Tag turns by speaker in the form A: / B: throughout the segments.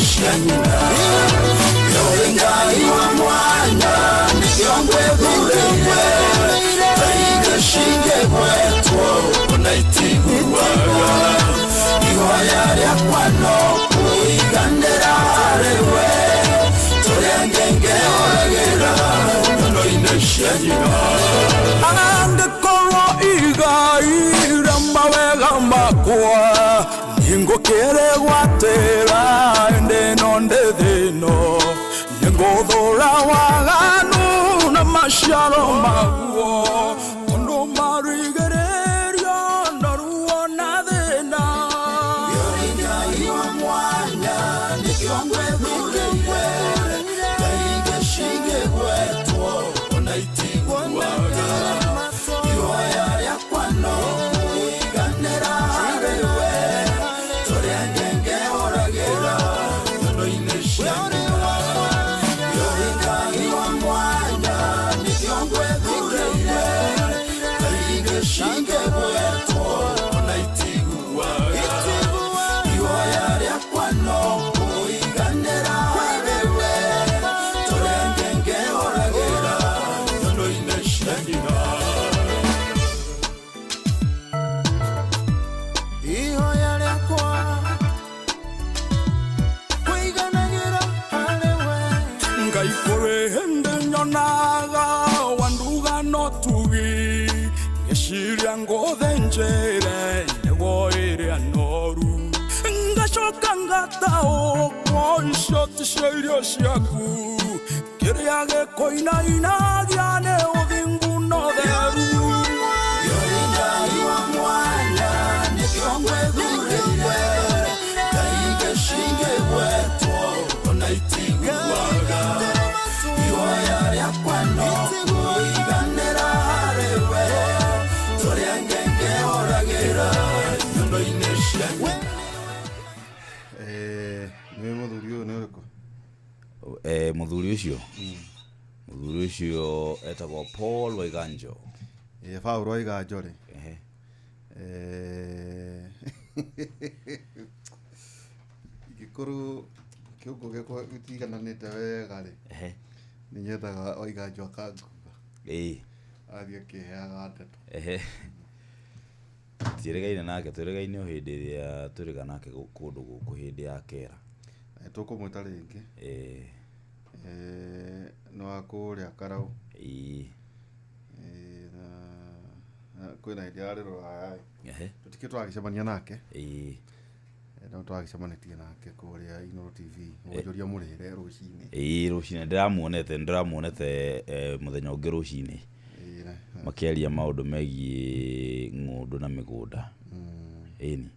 A: Cia nyina yũrĩ Ngai wa mwanya nĩkĩo ngwĩthurĩire taige cingĩgwetwo ona itiguaga ihoya rĩakwa no kũiganĩra harĩwe tũrĩa ngengehoragĩra nyono-inĩ cia nyina.
B: Angĩkorwo igai rĩa mawega makwa nĩngũkĩrĩgwatĩra ĩndĩ no ndĩ thĩno nĩngũthũra waganu na maciaro maguo tondũ marigĩrĩrio na ruo na thĩna.
A: Yũrĩ Ngai wa mwanya nĩkĩo ngwĩthurĩire taige cingĩgwetwo ona itiguaga ihoya rĩakwa no kũiganĩra harĩwe tũrĩa ngengehoragĩra nyono-inĩ cia nyina. Yũrĩ Ngai wa mwanya nĩkĩo ngwĩthurĩire taige cingĩgwetwo ona itiguaga ihoya rĩakwa no kũiganĩra harĩwe tũrĩa ngengehoragĩra nyono-inĩ cia nyina.
B: Ihoya rĩakwa kũiganagĩra harĩwe Ngai kũrĩ hĩndĩ nyonaga wanduga no tugi ngĩciria ngũthĩnjĩre nĩguo ĩrĩa noru ngacoka ngataũkwo icio ticio irio ciaku kĩrĩa gĩkũinainagia nĩ ũthingu na ũtheru.
A: Yũrĩ Ngai wa mwanya nĩkĩo ngwĩthurĩire taige cingĩgwetwo ona itiguaga ihoya rĩakwa no kũiganĩra harĩwe tũrĩa ngengehoragĩra nyono-inĩ cia nyina.
C: Nĩ mũthuri ũyũ nĩ ũrĩkũ?
D: Mũthuri ũcio etagwo Paul Waiganjo.
C: Paul Waiganjo rĩ, ingĩkorwo kĩongo gĩakwa gĩtigananĩte wega rĩ, nĩ nyendaga Waiganjo akangua athiĩ akĩheaga ndeto.
D: Tiĩrĩgaine nake, twĩrĩgaine o hĩndĩ ĩrĩa twĩrĩga nake kũndũ gũkũ hĩndĩ ya kera.
C: Tũkũmwĩta rĩngĩ. Nĩ wa kũrĩa Karau. Na kwĩna hĩndĩ yarĩ rũraya. Tũtikĩ twagĩcemania nake. No twagĩcemanĩtie nake kũrĩa Inooro TV wonjoria mũrĩre rũcinĩ.
D: Ĩĩ, rũcinĩ ndĩramuonete mũthenya ũngĩ rũcinĩ makĩaria maũndũ megiĩ ng'ũndũ na mĩgũnda, ĩni.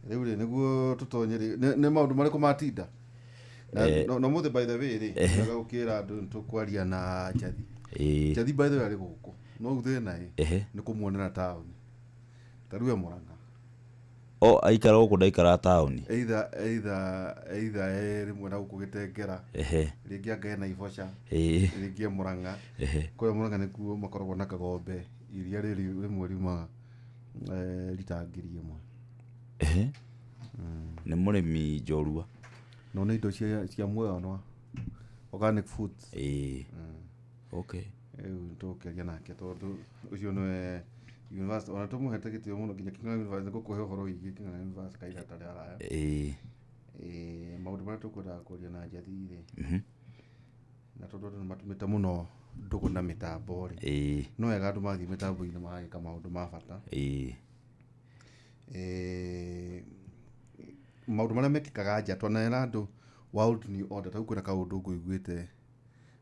C: Rĩu rĩ, nĩguo tũtonye rĩ, nĩ maũndũ marĩkũ matinda na no mũthĩ, by the way rĩ, wega gũkĩra andũ nĩ tũkwaria na Njathi. Njathi, by the way, arĩ gũkũ no rĩu thĩna ĩ nĩ kũmuonera taũni ta rĩu e Mũrang'a.
D: O aikara gũkũ, ndaikara taũni.
C: Either e rĩmwe na gũkũ Gĩtengera, rĩngĩ anga e Naivasha, rĩngĩ e Mũrang'a. Kũrĩa Mũrang'a nĩkuo makoragwo na kagombe iria rĩrĩ rĩmwe riumaga rita 1000.
D: Nĩ mũrĩmi njorua.
C: No nĩ indo cia muoyo organic foods.
D: Ĩĩ, okay.
C: Rĩu tũkĩaria nake tondũ ũcio nĩwe university ona tũmũhete gĩtĩo mũno nginya King'ang'a University nĩgũkũhe ũhoro wĩgiĩ King'ang'a University kahinda gatarĩ haraya. Maũndũ marĩa tũkwendaga kwaria na Njathi rĩ, na tondũ andũ nĩ matũmĩte mũno ndũgũ na mĩtambo rĩ, no wega andũ mathiĩ mĩtambo-inĩ magagĩka maũndũ ma bata. Maũndũ marĩa mekĩkaga nja twanera andũ world new order, tarĩu kwĩna kaũndũ ngũiguĩte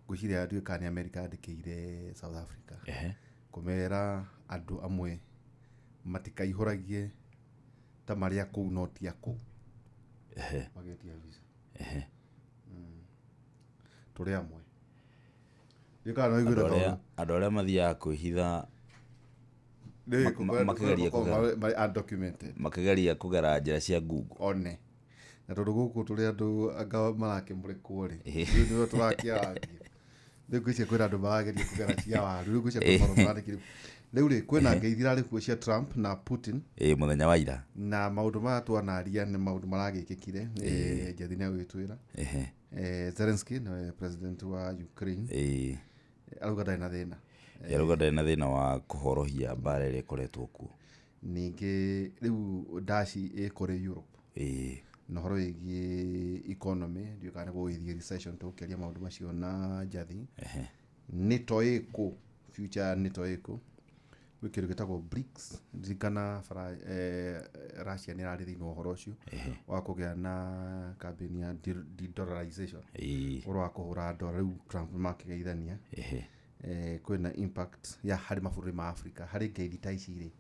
C: ngwĩciria ndiũĩ kana nĩ America yandĩkĩire South Africa kũmera andũ amwe matikaihũragie ta marĩ a kũu no ti a kũu magetia visa. Tũrĩ amwe, ndiũĩ kana nĩ
D: Andũ
C: waiguĩte
D: arĩa
C: kaũndũ.
D: Andũ arĩa mathiaga kwĩhitha
C: Nĩ
D: makigeria
C: makoragwo marĩ undocumented.
D: Makĩgeria kũgera njĩra cia Google.
C: One na tondũ gũkũ tũrĩ andũ anga marakĩmũrĩkwo rĩ, rĩu nĩo tũrakĩarangia. Rĩu ngwĩciria kwĩna andũ marageria kũgera cia waru, rĩu ngwĩciria kwĩ marũa marandĩkire. Rĩu rĩ, kwĩna ngeithi irarĩ kuo cia Trump na Putin.
D: Ĩ, mũthenya wa ira.
C: Na maũndũ maya twanaria nĩ maũndũ maragĩkĩkire. Njathi nĩ agwĩtwĩra. Zelensky nĩwe president wa Ukraine. Arauga ndarĩ na thĩna.
D: Arauga ndarĩ na thĩna wa kũhorohia mbara ĩrĩa ĩkoretwo kuo.
C: Ningĩ rĩu ndaci ĩ kũrĩ Europe. Na ũhoro wĩgiĩ economy, ndiũĩ kana nĩ gũgĩthiĩ recession, tũgũkĩaria maũndũ macio na Njathi. Nĩto ĩkũ, future nĩto ĩkũ. Gwĩ kĩndũ gĩtagwo BRICS, ndirikana Russia nĩ ĩrarĩ thĩinĩ wa ũhoro ũcio wa kũgĩa na campaign ya de-dollarization. Ũhoro wa kũhũra dola, rĩu Trump makĩgeithania. Kwĩna impact ya harĩ mabũrũri ma Africa, harĩ ngeithi ta ici rĩ,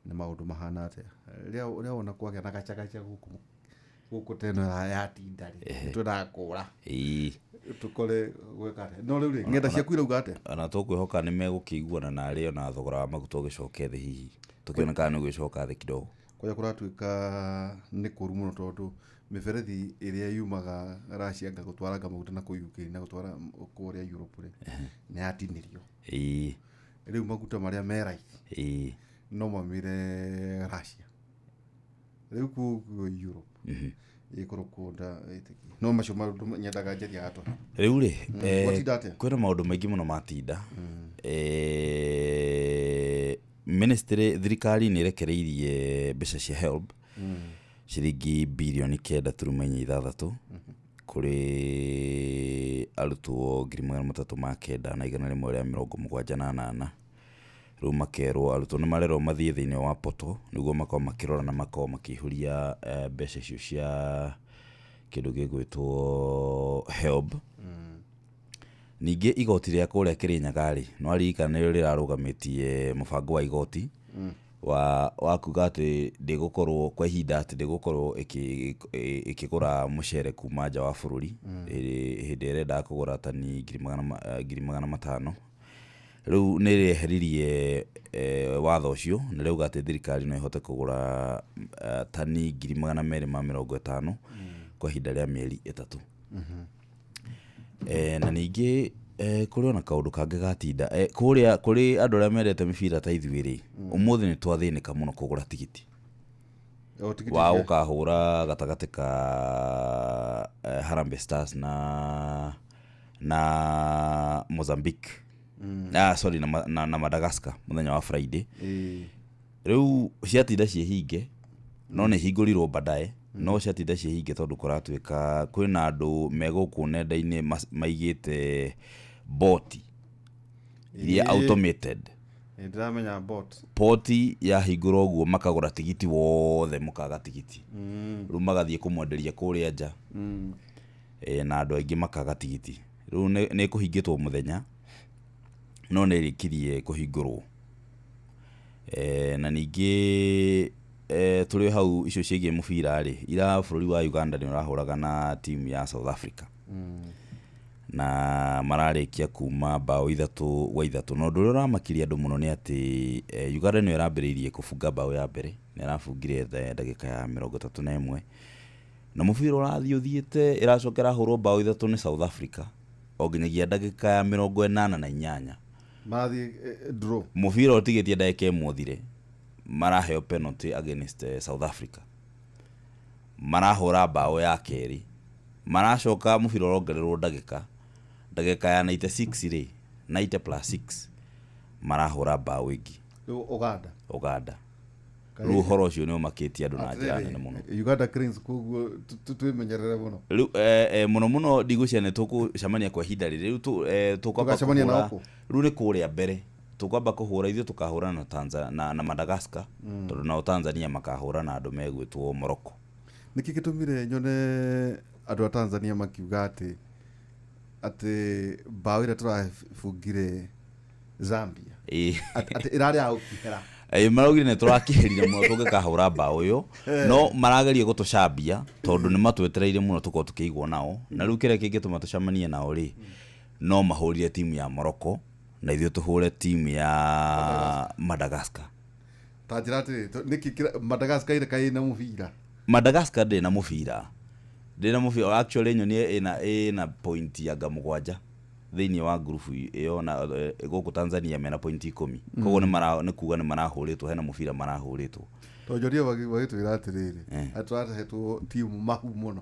C: nĩ maũndũ mahana atĩa? Rĩrĩa wona kwagĩa na gacagaca gũkũ gũkũ teno yatinda rĩ, twendaga kũra. Tũkore gwĩka atĩa? No rĩu rĩ, ng'enda ciaku irauga atĩa?
D: Ona tũkwĩhoka nĩ megũkĩiguana na arĩa ona thogora wa maguta ũgĩcoke thĩ hihi. Tũkĩone kana nĩ ũgĩcoka thĩ kidogo.
C: Kũrĩa kũratuĩka nĩ kũru mũno tondũ mĩberethi ĩrĩa yumaga Russia anga gũtwaranga maguta na kũu UK na gũtwara kũrĩa Europe rĩ, nĩ yatinirio. Rĩu maguta marĩa me raithi no maumire Russia. Rĩu koguo Europe ĩkorwo kũnda ĩtĩkie. No macio maũndũ nyendaga njaria atwa.
D: Rĩu rĩ,
C: Gwatinda atĩa?
D: Kwĩna maũndũ maingĩ mũno matinda. Ministry thirikari nĩ ĩrekereirie mbeca cia HELB ciringi birioni 9.6 kũrĩ arutwo 309,178. Rĩu makerwo arutwo nĩ marerwo mathiĩ thĩinĩ wa portal nĩguo makorwo makĩrora na makorwo makĩihũria mbeca icio cia kĩndũ gĩgwĩtwo HELB. Ningĩ igoti rĩa kũrĩa Kĩrĩnyaga rĩ, no aririkana nĩrĩo rĩrarũgamĩtie mũbango wa igoti wa kuga atĩ ndĩgũkorwo kwa ihinda atĩ ndĩgũkorwo ĩkĩgũra mũcere kuma nja wa bũrũri hĩndĩ ĩrĩa ĩrendaga kũgũra tani 500,000. Rĩu nĩ rĩeheririe watho ũcio, nĩ rĩauga atĩ thirikari no ĩhote kũgũra tani 250,000 kwa ihinda rĩa mĩeri 3. Na ningĩ kũrĩ ona kaũndũ kangĩ gatinda. Kũrĩa kũrĩ andũ arĩa mendete mĩbira ta ithuĩ rĩ, ũmũthĩ nĩ twathĩnĩka mũno kũgũra tigiti.
C: O, tigiti
D: Wa
C: cia-
D: gũkahũra gatagatĩ ka Harambee Stars na Mozambique. Sorry, na Madagascar mũthenya wa Friday. Rĩu ciatinda ciĩ hinge, no nĩ hingũrirwo baadaye, no ciatinda ciĩ hinge tondũ kũratuĩka kwĩna andũ me gũkũ nenda-inĩ maigĩte boti iria automated.
C: Nĩ ndĩramenya bot.
D: Poti yahingũrwo ũguo makagũra tigiti wothe mũkaga tigiti. Rĩu magathiĩ kũmwenderia kũrĩa nja. Na andũ aingĩ makaga tigiti. Rĩu nĩ kũhingĩtwo mũthenya, no nĩ ĩrĩkirie kũhingũrwo. Na ningĩ tũrĩ hau icio ciĩgiĩ mũbira rĩ, ira bũrũri wa Uganda nĩ ũrahũraga na timu ya South Africa. Na mararĩkia kuma bao 3-3. Na ũndũ ũrĩa ũramakirie andũ mũno nĩ atĩ Uganda nĩyo ĩrambĩrĩirie kũbunga bao ya mbere, nĩ ĩrabungire ndagĩka ya 31. Na mũbira ũrathiĩ ũthiĩte, ĩracoka ĩrahũrwo bao 3 nĩ South Africa, o nginyagia ndagĩka ya 88.
C: Marathiĩ draw.
D: Mũbira ũtigĩtie ndagĩka ĩmwe ũthire, maraheo penalty against South Africa. Marahũra bao ya kerĩ, maracoka mũbira ũrongererwo ndagĩka ya 96 rĩ, 90 plus 6, marahũra bao ĩngĩ.
C: Rĩu Uganda.
D: Uganda. Rĩu ũhoro ũcio nĩ ũmakĩtie andũ na njĩra nene mũno.
C: Uganda Cranes koguo twĩmenyerere mũno.
D: Rĩu mũno mũno ndigwĩciria nĩ tũgũcemania kwa ihinda rĩrĩ. Rĩu tũkwamba
C: Tũgacemania
D: kũhũra
C: nao kũ?
D: Rĩu nĩ kũrĩa mbere. Tũkwamba kũhũra ithuĩ tũkahũra na Tanzania na Madagascar, tondũ nao Tanzania makahũra na andũ megwĩtwo Morocco.
C: Nĩkĩ gĩtũmire nyone andũ a Tanzania makiuga atĩ bao ĩrĩa tũrabungire Zambia? Atĩ ĩrarĩ ya gũkĩhera.
D: Maraugire nĩ tũrakĩherire mũno tũngĩkahũra bao ĩyo, no marageria gũtũcambia tondũ nĩ matwetereire mũno tũkorwo tũkĩigwo nao. Na rĩu kĩrĩa kĩngĩtũma tũcemanie nao rĩ, no mahũrire timu ya Morocco na ithuĩ tũhũre timu ya Madagascar.
C: Ta njĩra atĩrĩrĩ, nĩkĩ kĩra-, Madagascar ĩrĩ kaĩ ĩna mũbira?
D: Madagascar ndĩrĩ na mũbira. Ndĩrĩ na mũbira. Actually nyonie ĩna point ya nga 7. Thĩinĩ wa ngurubu ĩyo na gũkũ Tanzania mena point 10, koguo nĩ kuga nĩ marahũrĩtwo, hena mũbira marahũrĩtwo.
C: Tonjoria magĩtwĩra atĩrĩrĩ, atĩ tũrahetwo timu mahu mũno,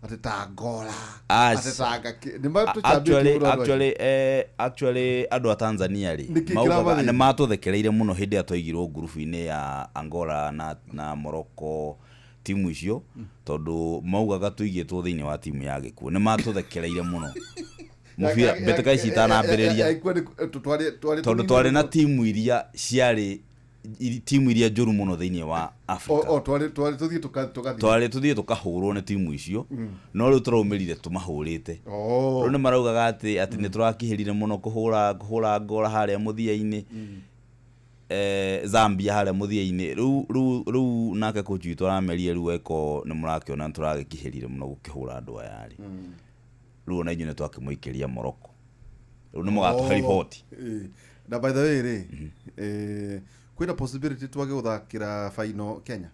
C: atĩ ta Angola, atĩ ta nĩ matũcambĩtie mũno andũ acio.
D: Actually andũ a Tanzania rĩ,
C: Nĩkĩ
D: maugaga
C: kĩramathĩnia?
D: nĩ matũthekereire mũno hĩndĩ ĩrĩa twaigirwo ngurubu-inĩ ya Angola na Morocco, timu icio, tondũ maugaga tũigĩtwo thĩinĩ wa timu ya gĩkuũ. Nĩ matũthekereire mũno mũbira mbĩtĩka ici itanambĩrĩria,
C: tondũ
D: tondũ twarĩ na timu iria ciarĩ timu iria njũru mũno thĩinĩ wa Africa.
C: O twarĩ tũthiĩ tũgathiĩ.
D: Twarĩ tũthiĩ tũkahũrwo nĩ timu icio, no rĩu tũraumĩrire tũmahũrĩte.
C: Oh.
D: Rĩu nĩ maraugaga atĩ nĩ tũrakĩhĩrire mũno kũhũra Angola harĩa mũthia-inĩ, Zambia harĩa mũthia-inĩ. Rĩu nake coach witũ aramerire rĩu eko nĩ mũrakĩona nĩ tũragĩkĩhĩrire mũno gũkĩhũra andũ aya rĩ, rĩu ona inyuĩ nĩ twakĩmũikĩria Morocco, rĩu nĩ mũgatũhe riboti.
C: Na by the way rĩ, kwĩna possibility twage gũthakĩra final Kenya?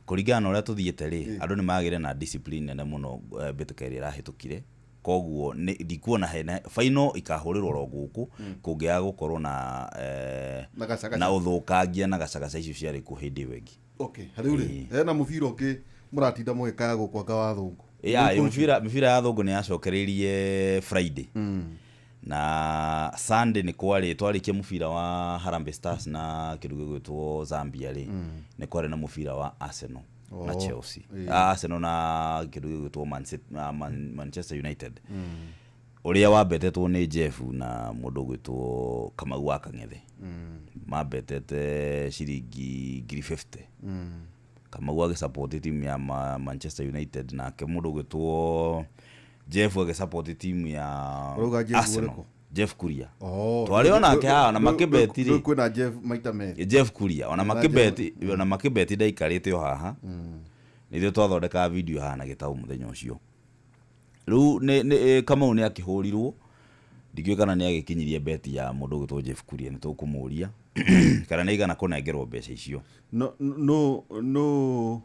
D: Kũringana na ũrĩa tũthiĩte rĩ, andũ nĩ magĩre na discipline nene mũno mbĩtĩka ĩrĩa ĩrahĩtũkire, koguo ndikuona hena final ikahũrĩrwo oro gũkũ kũngĩaga gũkorwo na
C: Na gacagaca.
D: na ũthũkangia na gacagaca icio ciarĩ kuo hĩndĩ ĩyo ĩngĩ.
C: Okay, rĩu rĩ, hena mũbira ũngĩ mũratinda mũgĩkaya gũkũ anga wa thũngũ?
D: Ya, mĩbira ya thũngũ nĩ yacokereirie Friday na Sunday. Nĩ kwarĩ twarĩkia mũbira wa Harambee Stars na kĩndũ gĩgwĩtwo Zambia rĩ, nĩ kwarĩ na mũbira wa Arsenal na Chelsea. Arsenal na kĩndũ gĩgwĩtwo Man City- na Manchester United, ũrĩa wambetetwo nĩ Jeff na mũndũ ũgwĩtwo Kamau wa Kang'ethe. Mambetete ciringi 50,000. Kamau agĩsupport timu ya Manchester United, nake mũndũ ũgwĩtwo Jeff agĩsupport timu ya
C: Ũrauga Jeff
D: Arsenal.
C: ũrĩkũ?
D: Jeff Kuria.
C: Oh,
D: Twarĩ onake haha na makĩbeti rĩ.
C: Kwĩna Jeff maita merĩ.
D: Jeff Kuria ona
C: Na
D: makĩbeti ndaikarĩte o haha, nithuĩ twathondekaga video haha na gĩtaũ mũthenya ũcio. Rĩu Kamau nĩ akĩhũrirwo, ndikĩũĩ kana nĩ agĩkinyirie beti ya mũndũ ũgwĩtwo Jeff Kuria. Nĩ tũkũmũria kana nĩ aigana kũnengerwo mbeca icio.
C: No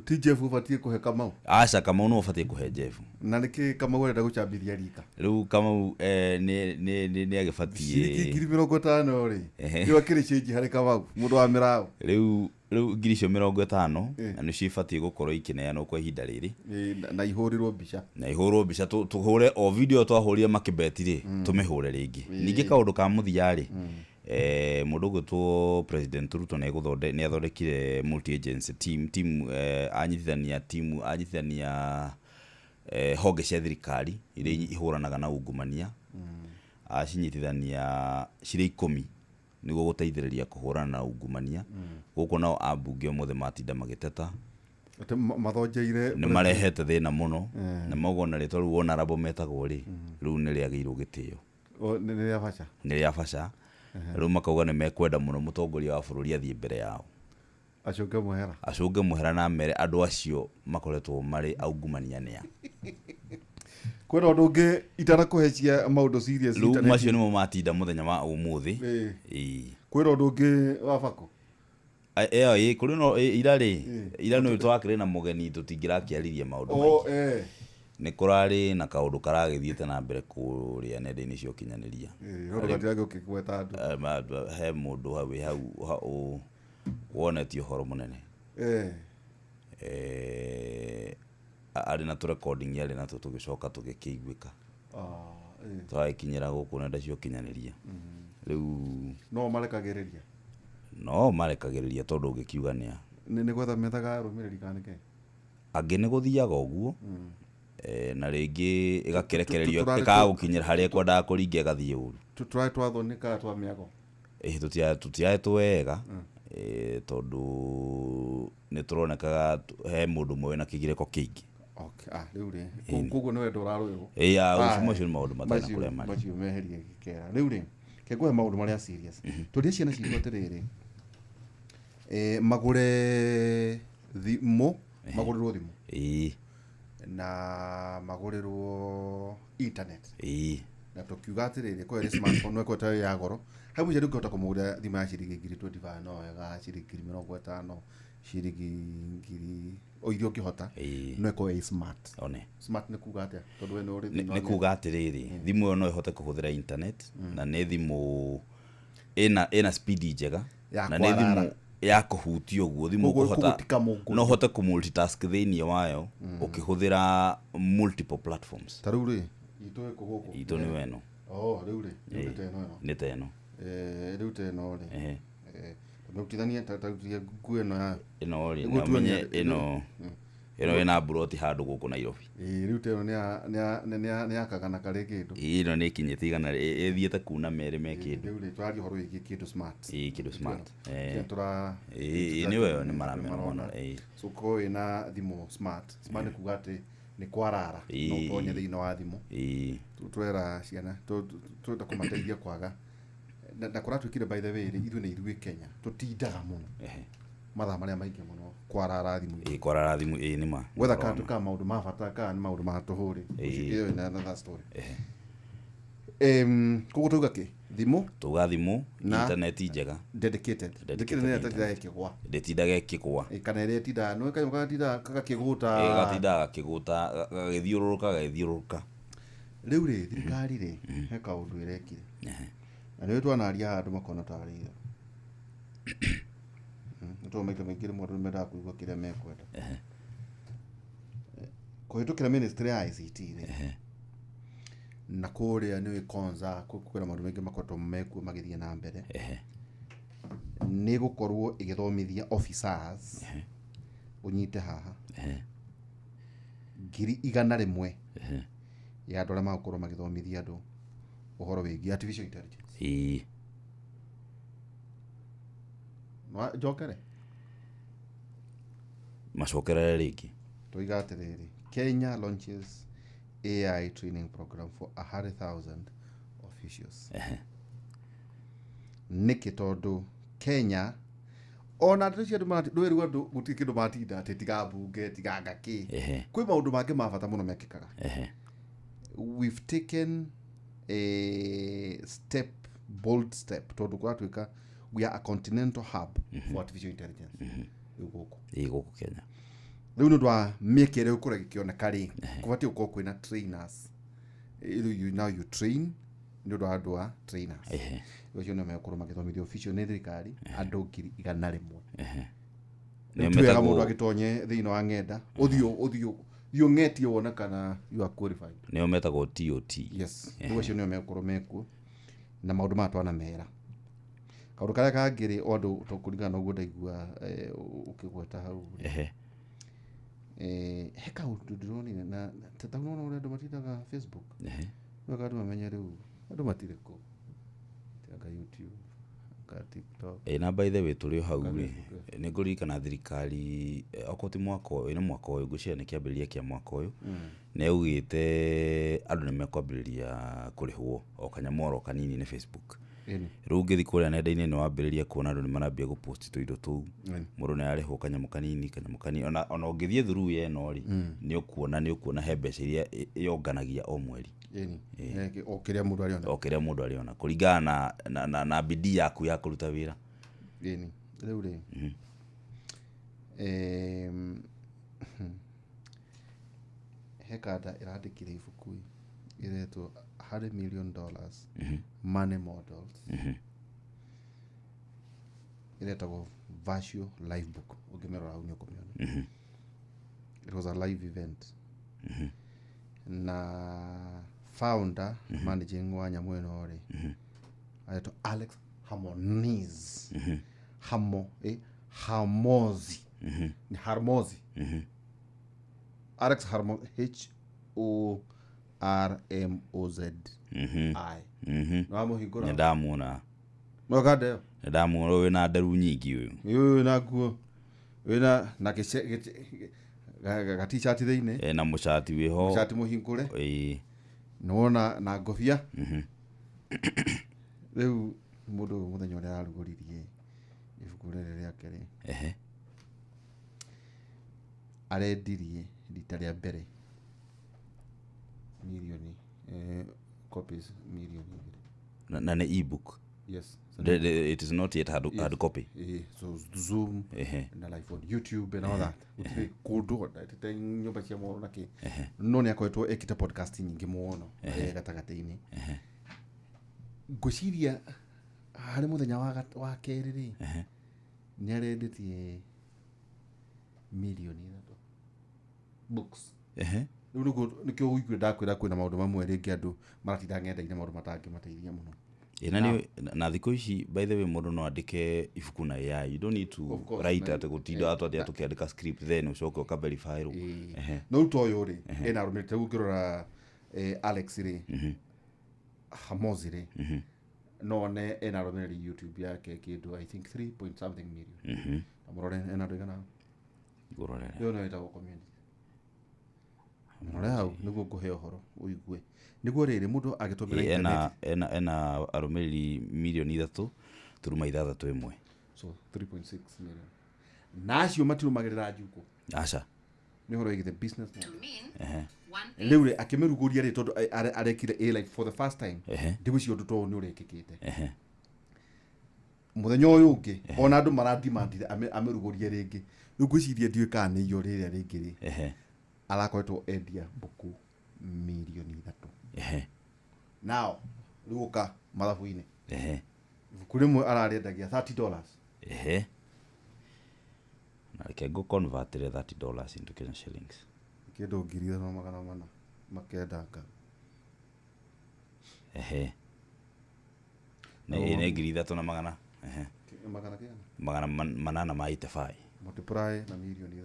C: ti Jeff ũbatiĩ kũhe Kamau?
D: Aca, Kamau nĩ ũbatiĩ kũhe Jeff.
C: Na nĩkĩ Kamau arenda gũcambithia rika?
D: Rĩu Kamau nĩ
C: Ciringi
D: agĩbatiĩ
C: 50,000 rĩ,
D: Ehe.
C: nĩ akĩrĩ cĩnji harĩ Kamau mũndũ wa mĩraũ?
D: Rĩu 50,000 na nĩcio ibatiĩ gũkorwo ikĩneanwo kwa ihinda rĩrĩ.
C: Na ihũrĩrwo mbica.
D: Na ihũrwo mbica, tũhũre o video twahũrire makĩbeti rĩ, tũmĩhũre rĩngĩ. Ningĩ kaũndũ ka mũthia rĩ, mũndũ ũgwĩtwo President Ruto nĩ athondekire multi agency team, anyitithania timu, anyitithania honge cia thirikari iria ihũranaga na ungumania, acinyitithania cirĩ 10 nĩguo gũteithĩrĩria kũhũrana na ungumania. Gũkũ nao ambunge ũmũthĩ matinda magĩteta
C: Atĩ mathonjeire.
D: Nĩ marehete thĩna mũno na mauga ona rĩtwa rĩu honorable metagwo rĩ, rĩu nĩ rĩagĩirwo gĩtĩo.
C: O, nĩ rĩa baca.
D: Nĩ rĩa baca. Rĩu makauga nĩ mekwenda mũno mũtongoria wa bũrũri athiĩ mbere yao,
C: Acũnge mũhera.
D: Acũnge mũhera na mere andũ acio makoretwo marĩ aungumania nĩa.
C: Kwĩna ũndũ ũngĩ itanakũhe cia maũndũ serious
D: Rĩu
C: internet?
D: macio nĩmo matinda mũthenya wa ũmũthĩ. Ĩĩ.
C: Kwĩna ũndũ ũngĩ wa bako?
D: Ĩyo ĩ kũrĩ no ira rĩ, ira nĩ twakĩrĩ na mũgeni, tũtingĩrakĩaririe maũndũ
C: O
D: maingĩ. Nĩ kũrarĩ na kaũndũ karagĩthiĩte na mbere kũrĩa nenda-inĩ cia ũkinyanĩria.
C: No ndũgatirage ũkĩgweta andũ.
D: He mũndũ hau wĩ hau wonetie ũhoro mũnene. Arĩ na tũrecording arĩ natuo, tũgĩcoka tũgĩkĩiguĩka. Tũragĩkinyĩra gũkũ nenda cia ũkinyanĩria rĩu.
C: No marekagĩrĩria?
D: No marekagĩrĩria, tondũ ũngĩkiuga nĩa?
C: Nĩ gwetha methaga arũmĩrĩri kana nĩkĩ?
D: Angĩ nĩ gũthiaga ũguo, na rĩngĩ ĩgakĩrekererio ĩkaga gũkinyĩra harĩa ĩkwendaga kũringa, ĩgathiĩ ũru.
C: Tũrarĩ twathwo nĩ kana twa mĩago?
D: Ĩĩ, tũtiahetwo wega, tondũ nĩ tũronekaga he mũndũ ũmwe wĩna kĩgirĩko kĩingĩ.
C: Okay, ah, rĩu rĩ, koguo nĩ wendo ũrarũĩrwo.
D: Ĩĩ,
C: Ah,
D: macio nĩ maũndũ matarĩ na kũrĩa marĩ.
C: Macio meherie gĩkera. Rĩu rĩ, kengũhe maũndũ marĩa serious. Tũrie ciana citũ atĩrĩrĩ, magũre thimũ, magũrĩrwo thimũ na magũrĩrwo internet, na tũkiuga atĩrĩrĩ, kwa ĩrĩ smartphone no ĩkorwo ya goro hau mũciari ũngĩhota kũmũgũrĩra thimũ ya ciringi 25,000 no wega, ciringi 50,000. Ciringi ngiri o iria ũngĩhota, no ĩkorwo ĩ smart.
D: One.
C: Smart nĩ kuga atĩa, tondũ we nĩ ũrĩ
D: Nĩ
C: thĩinĩ wa
D: nĩ kuga atĩrĩrĩ, thimũ ĩyo no ĩhote kũhũthĩra internet, na nĩ thimũ ĩna speed njega,
C: Ya
D: na nĩ
C: kwarara.
D: thimũ ya kũhutia ũguo, thimũ
C: Koguo
D: ũkũhota
C: koguo ti kamũngũ.
D: No ũhote kũ multitask thĩinĩ wayo ũkĩhũthĩra multiple platforms.
C: Ta rĩu rĩ, itũ ĩkũ gũkũ?
D: Itũ nĩ weno.
C: Oh, rĩu rĩ, rĩu nĩ ta ĩno ĩno.
D: Nĩ ta ĩno.
C: Rĩu ta ĩno rĩ, rutithanie ta rutithie nguo ĩno ya
D: Ĩno rĩ,
C: Nĩguo
D: na ũmenye
C: tuone-
D: ĩno ĩna mburoti handũ gũkũ Nairobi.
C: Ĩĩ, rĩu ta ĩno nĩ ya kagana karĩ kĩndũ.
D: Ĩĩ, ĩno nĩ ĩkinyĩte 100, ĩthiĩte kuna merĩ me kĩndũ.
C: Rĩu rĩ, tũraria ũhoro wĩgiĩ kĩndũ smart.
D: Ĩĩ, kĩndũ smart.
C: Kĩrĩa
D: Ĩĩ, nĩ weyo nĩ maramera mũno, ĩĩ.
C: So ũkorwo wĩna thimũ smart. Smart nĩ kuga atĩ nĩ kwarara, no ũtonye thĩinĩ wa thimũ. Twera ciana twenda kũmateithia kwaga na kũratuĩkire, by the way rĩ, ithuĩ nĩ ithuĩ Kenya tũtindaga mũno mathaa marĩa maingĩ mũno kwarara thimũ.
D: Ĩĩ, kwarara thimũ, ĩĩ, nĩ ma.
C: Gwetha kana tukaga maũndũ ma bata kana nĩ maũndũ ma tũhũ rĩ, ĩyo nĩ another story. Koguo tauga kĩ thimũ?
D: Tuga thimũ,
C: Na-
D: intaneti njega.
C: Dedicated. Dedicated nĩ ĩtindaga ĩkĩgwa.
D: Ndĩtindaga ĩkĩgwa.
C: Ĩ, kana ĩrĩa ĩtindaga nĩ kanyamũ gatindaga gagakĩgũta.
D: Ĩĩ, gatindaga gakĩgũta, gagĩthiũrũrũka gagĩthiũrũrũka.
C: Rĩu rĩ, thirikari rĩ, he kaũndũ ĩrekire na nĩwe twanaria haha, andũ makona tarĩ itherũ. Nĩ tondũ maita maingĩ rĩmwe andũ nĩmendaga kũigua kĩrĩa mekwenda. Kũhĩtũkĩra ministry ya ICT rĩ, na kũrĩa nĩ Konza kwĩna maũndũ maingĩ makoretwo mekuo magĩthiĩ na mbere, nĩ gũkorwo ĩgĩthomithia officers, ũnyite haha, 100,000 ya andũ arĩa magũkorwo magĩthomithia andũ ũhoro wĩgiĩ artificial intelligence. Njokere.
D: Macokerere rĩngĩ.
C: Tũiga atĩrĩrĩ, Kenya launches AI training program for 100,000 officials. Nĩkĩ? Tondũ Kenya ona andũ acio, andũ ndwĩrwo andũ gũtirĩ kĩndũ matinda atĩ tiga mbunge, tiga ngakĩ, kwĩ maũndũ mangĩ ma bata mũno mekĩkaga. We've taken a step, bold step, tondũ kũratuĩka we are a continental hub for artificial intelligence rĩu gũkũ.
D: Ĩĩ, gũkũ Kenya.
C: Rĩu nĩ ũndũ wa mĩeke ĩrĩa ĩgũkorwo ĩgĩkĩoneka rĩ, kũbatiĩ gũkorwo kwĩna trainers. Rĩu now you train nĩ ũndũ wa andũ a trainers. Rĩu acio nĩo megũkorwo magĩthomithio official nĩ thirikari andũ 100,000.
D: Nĩo
C: Ti wega
D: metagwo-
C: mũndũ agĩtonye thĩinĩ wa ng'enda, ũthiĩ ũthiĩ thiĩ ũng'etie wone kana you are qualified.
D: Nĩo metagwo TOT.
C: Yes, rĩu acio nĩo megũkorwo mekuo na maũndũ maya twanamera. Kaũndũ karĩa kangĩ rĩ, o andũ kũringana na ũguo ndaigua ũkĩgweta hau rĩ, he kaũndũ ndĩronire na ta nona ũrĩa andũ matindaga Facebook. Wega andũ mamenye rĩu andũ matirĩ kũu, anga YouTube, anga TikTok.
D: Ĩĩ, na by the way, tũrĩ o hau rĩ, nĩ ngũririkana thirikari, okorwo ti mwaka ũyũ, nĩ mwaka ũyũ, ngwĩciria nĩ kĩambĩrĩria kĩa mwaka ũyũ, nĩ yaugĩte andũ nĩ mekwambĩrĩria kũrĩhwo o kanyamũ oro kanini nĩ Facebook. Rĩu ũngĩthiĩ kũrĩa nenda-inĩ nĩ wambĩrĩria kuona andũ nĩ marambia gũpost tũindo tũu. Mũndũ nĩ ararĩhwo kanyamũ kanini, kanyamũ kanini. Ona ũngĩthiĩ through ya ĩno rĩ, nĩ ũkuona he mbeca iria yonganagia o mweri.
C: Ĩni. O kĩrĩa mũndũ arĩona.
D: O kĩrĩa mũndũ arĩona kũringana na bidii yaku ya kũruta wĩra.
C: Ĩni, rĩu rĩ, he kanda ĩrandĩkire ibuku ĩretwo $100 million Money Models, ĩretagwo Virtual Life Book. Ũngĩmĩrora hau nĩ ũkũmĩona. It was a live event na founder, managing wa nyamũ ĩno rĩ, aretwo Alex Harmoniz, Hamo, Hamozi, ni Harmozi, Alex Harmo, H O R M O Z I. Nĩwamũhingũra?
D: Nĩ ndamuona.
C: Nokanda ĩyo.
D: Nĩ ndamuona, ũyũ wĩna nderu nyingĩ ũyũ.
C: Ũyũ wĩna nguo, wĩna na gati-shirt thĩinĩ.
D: Na mũcati wĩho.
C: Cati mũhingũre. Nĩwona na ngobia. Rĩu mũndũ ũyũ, mũthenya ũrĩa ararugũririe ibuku rĩrĩ rĩake rĩ, arendirie rita rĩa mbere mirioni, copies 2 million.
D: Na nĩ ebook?
C: Yes.
D: It is not yet hard copy.
C: So Zoom na live on YouTube and all that, gũtirĩ kũndũ te nyũmba cia mohoro na kĩ, no nĩ akoretwo ekĩte podcast nyingĩ mũno gatagatĩ-inĩ. Ngwĩciria harĩ mũthenya wa kerĩ rĩ, nĩ arendetie 3 mirioni books. Rĩu nĩguo nĩkĩo ũigue ndakwĩra kwĩna maũndũ mamwe rĩngĩ andũ maratinda ng'enda-inĩ, maũndũ matangĩmateithia mũno.
D: Ĩ, na na thikũ ici, by the way, mũndũ no andĩke ibuku na AI. You don't need to
C: Of course,
D: write atĩ gũtinda atĩ tũkĩandĩka script, then ũcoke ũkaverify rũ.
C: No rĩu ta ũyũ rĩ, ena arũmĩrĩri. Rĩu ũngĩrora Alex rĩ, Hamozi rĩ, no one ena arũmĩrĩri YouTube yake kĩndũ, I think, 3 point something million. Na mũrore ena andũ aigana hau.
D: Ngũrorere.
C: Ĩyo nĩyo ĩtagwo community. Mũrore hau nĩguo ngũhe ũhoro ũigue, nĩguo rĩrĩ mũndũ agĩtũmĩra
D: Ĩ,
C: internet.
D: Ena arũmĩrĩri 3,361,000.
C: So 3.6 million, na acio matirũmagĩrĩra njukũ.
D: Aca.
C: Nĩ ũhoro wĩgiĩ the business model.
E: To mean one thing.
C: Rĩu rĩ, akĩmĩrugũria rĩ, tondũ arekire like for the first time, ndigwĩciria ũndũ ta ũyũ nĩ ũrekĩkĩte. Mũthenya ũyũ ũngĩ ona andũ maradimandire amĩrugũrie rĩngĩ. Rĩu ngwĩciria ndiũĩ kana nĩ iyo rĩrĩa rĩngĩ rĩ, arakoretwo endia mbuku 3 mirioni. Nao rĩu ũka mathabu-inĩ, ibuku rĩmwe ararĩendagia $30.
D: Na reke ngũ convertire $30 into Kenya shillings.
C: Kĩndũ 3,490 nga.
D: Nĩ 3,000 na magana
C: Magana kĩgana.
D: Magana manana ma 85.
C: Multiply na 3 mirioni.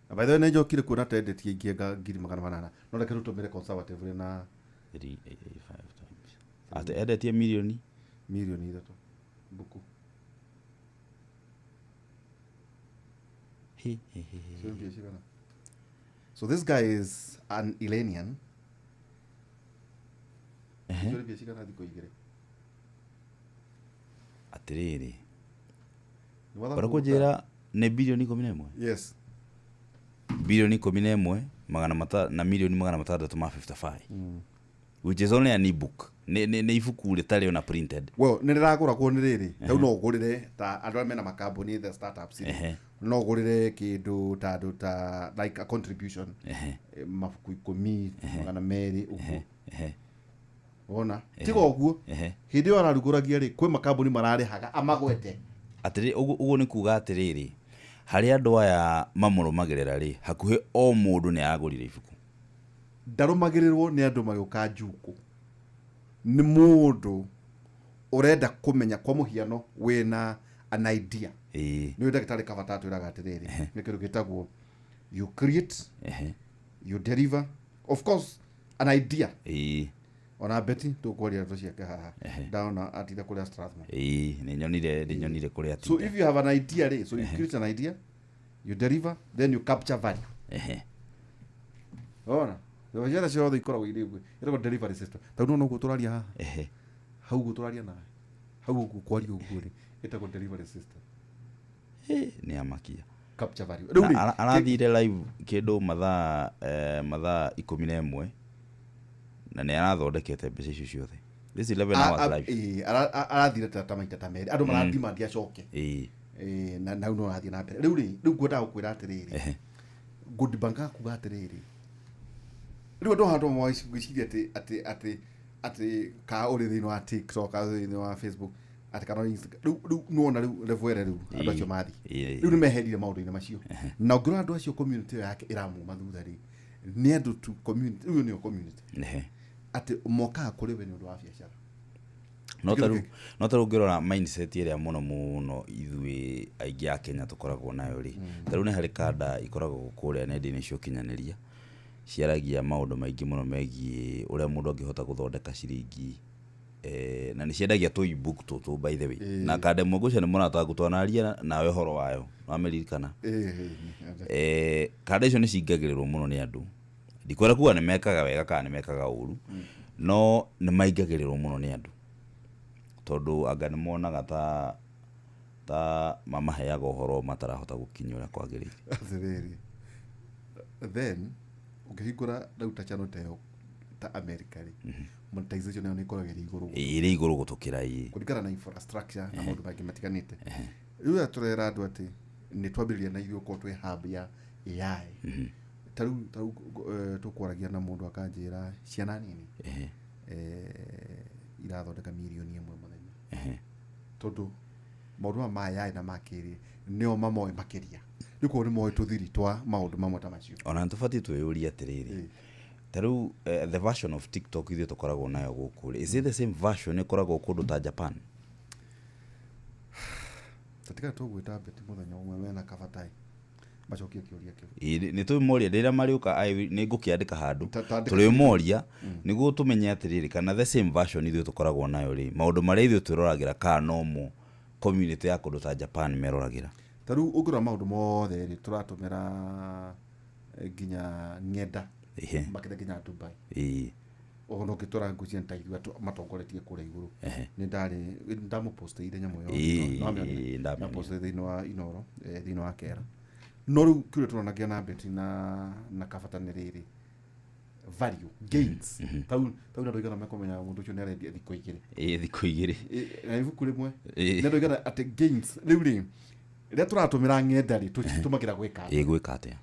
C: Na by the way, nĩ njokire kuona tendetie ingĩ nga 800,000, no reke tũtũmĩre conservatively na
D: 3885 times atĩ endetie mirioni
C: 3 mirioni mbuku.
D: Hi, hi, hi, hi.
C: So mbia cigana? So this guy is an Iranian. Icio nĩ mbia cigana thikũ 2?
D: Atĩrĩrĩ.
C: Nĩ mathabu.
D: Bara kũnjĩra nĩ 11 billion?
C: Yes.
D: 11 billion magana mata na milioni 655, which is only an ebook. Nĩ ibuku rĩtarĩ ona printed.
C: Well, nĩ rĩragũragwo nĩ rĩrĩ, rĩu no ũgũrĩre ta andũ arĩa mena makambuni, the startups rĩ, no ũgũrĩre kĩndũ ta andũ ta like a contribution, mabuku 10, 200 ũguo. Wona tiga ũguo, hĩndĩ ĩyo ararugũragia rĩ, kwĩ makambuni mararĩhaga amagwete.
D: Atĩrĩ, ũguo nĩ kuga atĩrĩrĩ, harĩ andũ aya mamũrũmagĩrĩra rĩ, hakuhĩ o mũndũ nĩ aragũrire ibuku.
C: Ndarũmagĩrĩrwo nĩ andũ magĩũka njukũ, nĩ mũndũ ũrenda kũmenya. Kwa mũhiano, wĩna an idea, nĩ ndagĩtarĩ Kabata atwĩraga atĩrĩrĩ, nĩ kĩndũ gĩtagwo you create, you deliver, of course an idea. Ona Beti tũkwaria ndeto ciake haha, ndona atinda kũrĩa Strathmore.
D: Ĩĩ, nĩ nyonire kũrĩa
C: So
D: atinda.
C: if you have an idea rĩ, so you create an idea, you deliver, then you capture value. Ona ciana ciothe ikoragwo irĩ ũguo, ĩtagwo delivery system. Tondũ nona ũguo tũraria haha, hau ũguo tũraria nawe, hau ũguo kwaria ũguo rĩ, ĩtagwo delivery system.
D: Nĩ amakia.
C: Capture value. Rĩu
D: Na
C: rĩ,
D: arathire live kĩndũ mathaa 11 na nĩ arathondekete mbeca icio ciothe, this 11 hours live.
C: Ĩĩ, arathire ta maita ta merĩ, andũ maradimandi acoke. Ĩĩ, na rĩu no arathiĩ na mbere. Rĩu rĩ, rĩu ngwendaga gũkwĩra atĩrĩrĩ, ngũdibanga kuga atĩrĩrĩ, rĩu andũ haha ngwĩciria atĩ ka ũrĩ thĩinĩ wa TikTok, ka ũrĩ thĩinĩ wa Facebook, atĩ kana Instagram, rĩu nĩwona rĩu level ĩrĩa rĩu andũ acio mathiĩ. Rĩu nĩ meherire maũndũ-inĩ macio, na ũngĩrora andũ acio, community ĩyo yake ĩramuma thutha rĩ, nĩ andũ tu community, rĩu nĩyo community, atĩ mokaga kũrĩ we nĩ ũndũ wa biacara.
D: No
C: Kĩndũ
D: ta rĩu
C: gĩkĩ.
D: No ta rĩu ũngĩrora mindset ĩrĩa mũno mũno ithuĩ aingĩ a Kenya tũkoragwo nayo rĩ, ta rĩu nĩ harĩ kanda ikoragwo kũrĩa nenda-inĩ cia ũkinyanĩria ciaragia maũndũ maingĩ mũno megiĩ ũrĩa mũndũ angĩhota gũthondeka ciringi, na nĩ ciendagia tũ ebook tũtũ, by the way. Na kanda ĩmwe ngwĩciria nĩ mũrata waku twanaria nawe ũhoro wayo, wamĩririkana? Kanda icio nĩ cingagĩrĩrwo mũno nĩ andũ. Ndikwenda kuga nĩ mekaga wega kana nĩ mekaga ũru, no nĩ maingagĩrĩrwo mũno nĩ andũ tondũ anga nĩ monaga ta mamaheaga ũhoro matarahota gũkinya ũrĩa kwagĩrĩire.
C: Atĩrĩrĩ, then ũngĩhingũra rĩu ta channel ta ĩyo ta America rĩ, monetization ĩyo nĩ ĩkoragwo ĩrĩ igũrũ.
D: Ĩrĩ igũrũ gũtũkĩra, ĩĩ.
C: Kũringana na infrastructure na maũndũ mangĩ matiganĩte. Rĩu rĩrĩa tũrera andũ atĩ nĩ twambĩrĩria na ithuĩ gũkorwo twĩ hub ya AI, ta rĩu tũkwaragia na mũndũ akanjĩra ciana nini irathondeka 1 mirioni mũthenya, tondũ maũndũ maya ma AI na makĩrĩ nĩo mamoĩ makĩria. Rĩu koguo nĩ moĩ tũthiri twa maũndũ mamwe ta macio.
D: Ona nĩ tũbatiĩ twĩyũrie atĩrĩrĩ, ta rĩu the version of TikTok ithuĩ tũkoragwo nayo gũkũ rĩ, is it the same version ĩkoragwo kũndũ ta Japan?
C: Tatigana tũgwĩta Beti mũthenya ũmwe mena kabatai macokie kĩũria kĩu.
D: Ĩĩ, nĩ tũmoria rĩrĩa marĩũka, nĩ ngũkĩandĩka handũ.
C: Tandĩka.
D: Tũrĩmoria nĩguo tũmenye atĩrĩrĩ, kana the same version ithuĩ tũkoragwo nayo rĩ, maũndũ marĩa ithuĩ twĩroragĩra, kana nomo community ya kũndũ ta Japan meroragĩra.
C: Ta rĩu ũngĩrora maũndũ mothe rĩ, tũratũmĩra nginya ng'enda makĩria nginya Dubai. Ona ũngĩtwara ngũcia nĩ ta ithuĩ matongoretie kũrĩa igũrũ. Nĩ ndarĩ ndamũpostĩire nyamũ ĩyo. Nĩwamĩonire?
D: Ĩĩ, ndamĩonire.
C: Ndamũpostĩire thĩinĩ wa Inoro, thĩinĩ wa Kera. No rĩu kĩũria tũronagia na Beti na kabata nĩ rĩrĩ, value gains, tau andũ aigana mekũmenya mũndũ ũcio nĩ arendia thikũ 2?
D: Ĩĩ, thikũ 2.
C: Na ibuku rĩmwe. Nĩ andũ aigana atĩ gains rĩu rĩ, rĩrĩa tũratũmĩra ng'enda rĩ, tũcitũmagĩra gwĩka atĩa?
D: Ĩĩ, gwĩka atĩa?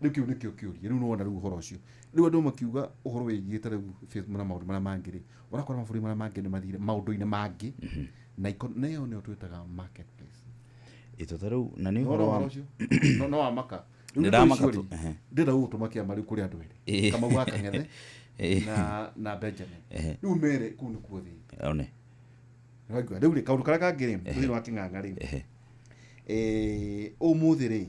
C: Rĩu kĩu nĩkĩo kĩũria. Rĩu nĩwona rĩu ũhoro ũcio, rĩu andũ makiuga ũhoro wĩgiĩ ta rĩu Facebook na maũndũ marĩa mangĩ rĩ, ũrakora mabũrũri marĩa mangĩ nĩ mathire maũndũ-inĩ mangĩ na ĩyo nĩyo twĩtaga marketplace.
D: Ĩto ta rĩu na nĩ
C: Nĩwona
D: ũhoro wa
C: ũhoro ũcio no wamaka. Rĩu
D: Nĩ
C: ndeto
D: ndamaka
C: icio
D: tu,
C: rĩ, ndĩrenda gũgũtũma kĩama rĩu kũrĩ andũ erĩ, Kamau wa Kang'ethe na Benjamin. Rĩu mere kũu nĩkuo thĩ.
D: One.
C: Nĩwaigua? Rĩu rĩ, kaũndũ karĩa kangĩ rĩ, thĩinĩ wa kĩng'ang'a rĩ, ũmũthĩ rĩ,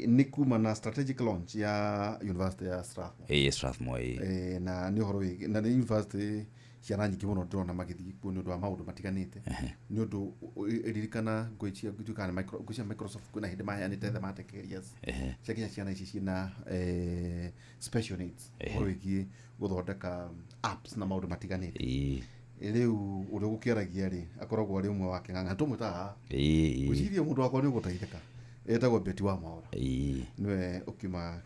C: nĩ kuma na strategic launch ya University ya Strathmore.
D: Ĩĩ, Strathmore, ĩĩ.
C: Na nĩ ũhoro wĩgiĩ na nĩ university ciana nyingĩ mũno ndĩrona magĩthiĩ kuo nĩ ũndũ wa maũndũ matiganĩte, nĩ ũndũ ririkana ngwĩciria ngwĩciria kana ngwĩciria Microsoft kwĩna hĩndĩ maheanĩte thematic areas cia nginya ciana ici ciĩna special needs, ũhoro wĩgiĩ gũthondeka apps na maũndũ matiganĩte. Rĩu ũrĩa ũgũkĩaragia rĩ, akoragwo arĩ ũmwe wa kĩng'ang'a tũmwĩtaga haha. Ngwĩciria mũndũ wakwa nĩ ũgũteithĩka, etagwo Beti wa Mwaũra. Nĩwe ũkiuma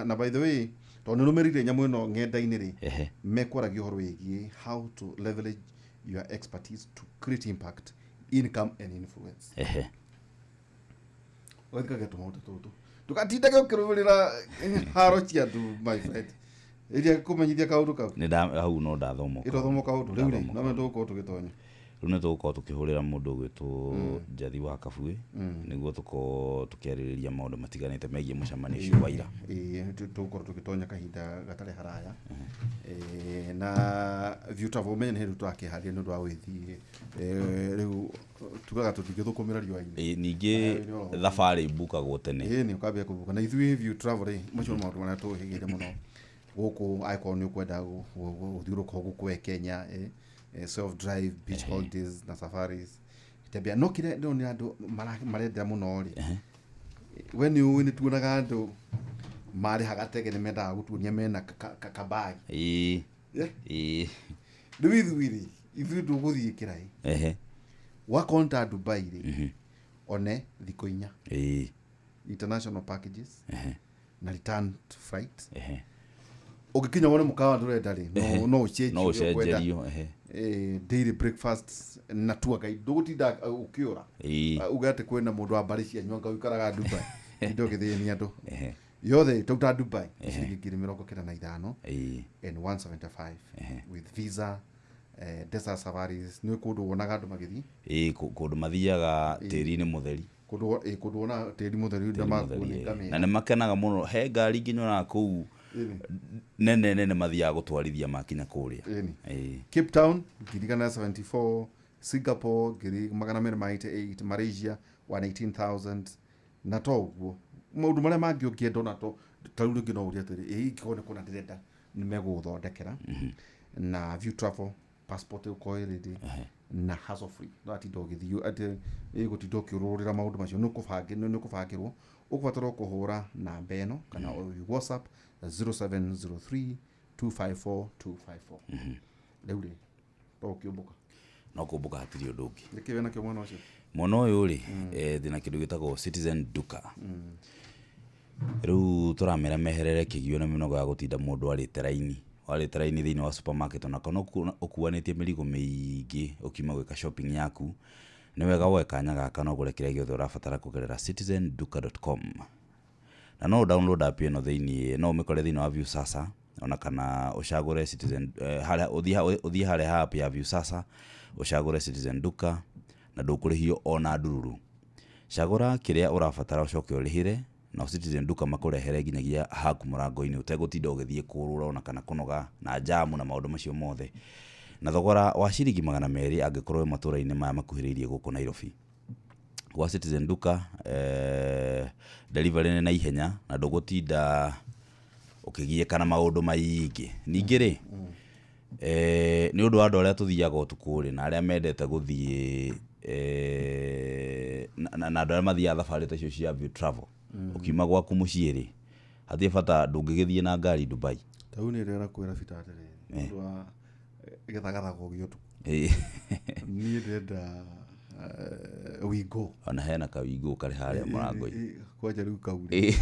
C: na by the way, tondũ nĩ rũmĩrĩire nyamũ ĩno ng'enda-inĩ rĩ, mekwaragia ũhoro wĩgiĩ how to leverage your expertise to create impact, income and influence. Ũgathikagia tũmaũndũ tũtũ, ndũgatindage ũkĩrũmĩrĩra haro cia andũ, my friend, ĩria kũmenyithia kaũndũ kau.
D: Nĩ nda hau no ndathoma.
C: Ĩtwathoma kaũndũ rĩu rĩ, no tũgũkorwo tũgĩtonya.
D: Rĩu nĩ tũgũkorwo tũkĩhũrĩra mũndũ ũgwĩtwo Njathi wa Kabuĩ nĩguo tũkorwo tũkĩarĩrĩria maũndũ matiganĩte megiĩ mũcemanio ũcio wa ira.
C: Ĩĩ, tũgũkorwo tũgĩtonya kahinda gatarĩ haraya. Na View Travel, ũmenye nĩ hĩndĩ tũrakĩharĩria nĩ ũndũ wa gũgĩthiĩ. Rĩu tugaga tũtingĩthũkũmĩra riũa-inĩ.
D: Ĩĩ, ningĩ thabarĩ ibukagwo tene.
C: Ĩĩ, nĩ ũkambia kũbuka na ithuĩ View Travel rĩ, macio nĩ maũndũ marĩa tũhĩgĩire mũno gũkũ. Angĩkorwo nĩ ũkwenda gũthiũrũrũka gũkũ we Kenya, self drive, beach holidays na safaris tembea. No kĩrĩa ndĩrona andũ marendera mũno rĩ, we nĩ ũĩ nĩ tuonaga andũ marĩhaga tege nĩ mendaga gũtuonia mena kabagi. Rĩu ithuĩ rĩ, ithuĩ ndũgũthiĩ kĩraĩ wakorwo nĩ ta Dubai rĩ, one thikũ 4, international packages na return flight. Ũngĩkinya wone mũkawa ndũrenda rĩ, no ũchenjie
D: No
C: ũrĩa ũkwenda.
D: ũcenjerio.
C: Daily breakfast na tour guide, ndũgũtinda ũkĩũra. Uge atĩ kwĩna mũndũ wa mbarĩ cianyu anga ũikaraga Dubai, tinda ũgĩthĩnia andũ yothe. Tau ta Dubai ciringi 95,000 and 175 with visa, desert safaris, nĩ kũndũ wonaga andũ magĩthiĩ.
D: Ĩĩ, kũndũ mathiaga tĩri-inĩ mũtheri.
C: Kũndũ wonaga tĩri mũtheru na
D: Tĩri
C: makuo
D: mũtheri,
C: nĩ
D: ĩĩ.
C: ngamĩra.
D: Na nĩ makenaga mũno, he ngari nginya onaga kũu nene nene mathiaga gũtwarithia makinya kũrĩa.
C: Ĩni. Cape Town 174,000, Singapore 288,000, Malaysia 118,000, na to ũguo maũndũ marĩa mangĩ ũngĩenda. Ona to ta rĩu rĩngĩ no ũrie atĩrĩ, ĩ ingĩkorwo nĩ kũna ndĩrenda, nĩ megũgũthondekera na View Travel passport ĩgũkorwo ĩ ready na hassle free, no atinda ũgĩthiĩ atĩ ĩgũtinda ũkĩũrũrĩra maũndũ macio, nĩ ũkũbangĩrwo. Ũkũbatara kũhũra namba ĩno kana WhatsApp 0703 254 254. Rĩu rĩ, to ũkĩũmbũka.
D: No kũmbũka, hatirĩ ũndũ ũngĩ.
C: Nĩkĩ wĩna kĩo mwana ũcio?
D: Mwena ũyũ rĩ, ndĩna kĩndũ gĩtagwo Citizen Duka. Rĩu tũramera meherere kĩgio na mĩnoga ya gũtinda mũndũ arĩte raini Warĩte raini thĩinĩ wa supermarket ona kana ũkuanĩtie mĩrigo mĩingĩ ũkiuma gwĩka shopping yaku, nĩ wega woe kanya gaka na ũgũre kĩrĩa gĩothe ũrabatara kũgerera citizenduka.com. Na no download app ĩno thĩinĩ, no ũmĩkore thĩinĩ wa Viusasa ona kana ũcagũre Citizen, harĩa ũthiĩ harĩa ha app ya Viusasa ũcagũre Citizen Duka na ndũkũrĩhio ona ndururu. Cagũra kĩrĩa ũrabatara ũcoke ũrĩhĩre na Citizen Duka makũrehere nginyagia haku mũrango-inĩ ũtegũtinda ũgĩthiĩ kũrũra ona kana kũnoga na jamu na maũndũ macio mothe, na thogora wa ciringi 200 angĩkorwo wĩ matũra-inĩ maya makuhĩrĩirie gũkũ Nairobi. Gwa Citizen Duka delivery nĩ na ihenya na ndũgũtinda ũkĩgiĩka na maũndũ maingĩ. Ningĩ rĩ, nĩ ũndũ wa andũ arĩa tũthiaga ũtukũ rĩ, na arĩa mendete gũthiĩ na andũ arĩa mathiaga thabarĩ ta icio cia View Travel, ũkiuma gwaku mũciĩ rĩ, hatirĩ bata ndũngĩgĩthiĩ na ngari Dubai.
C: Tau nĩ rĩera kwĩra bita atĩrĩrĩ, nĩ ũndũ wa gĩthagathago gĩa ũtukũ. Niĩ ndĩrenda Wingo.
D: Ona hena kawingo karĩ harĩa mũrango-inĩ.
C: Kwanja rĩu kau rĩ,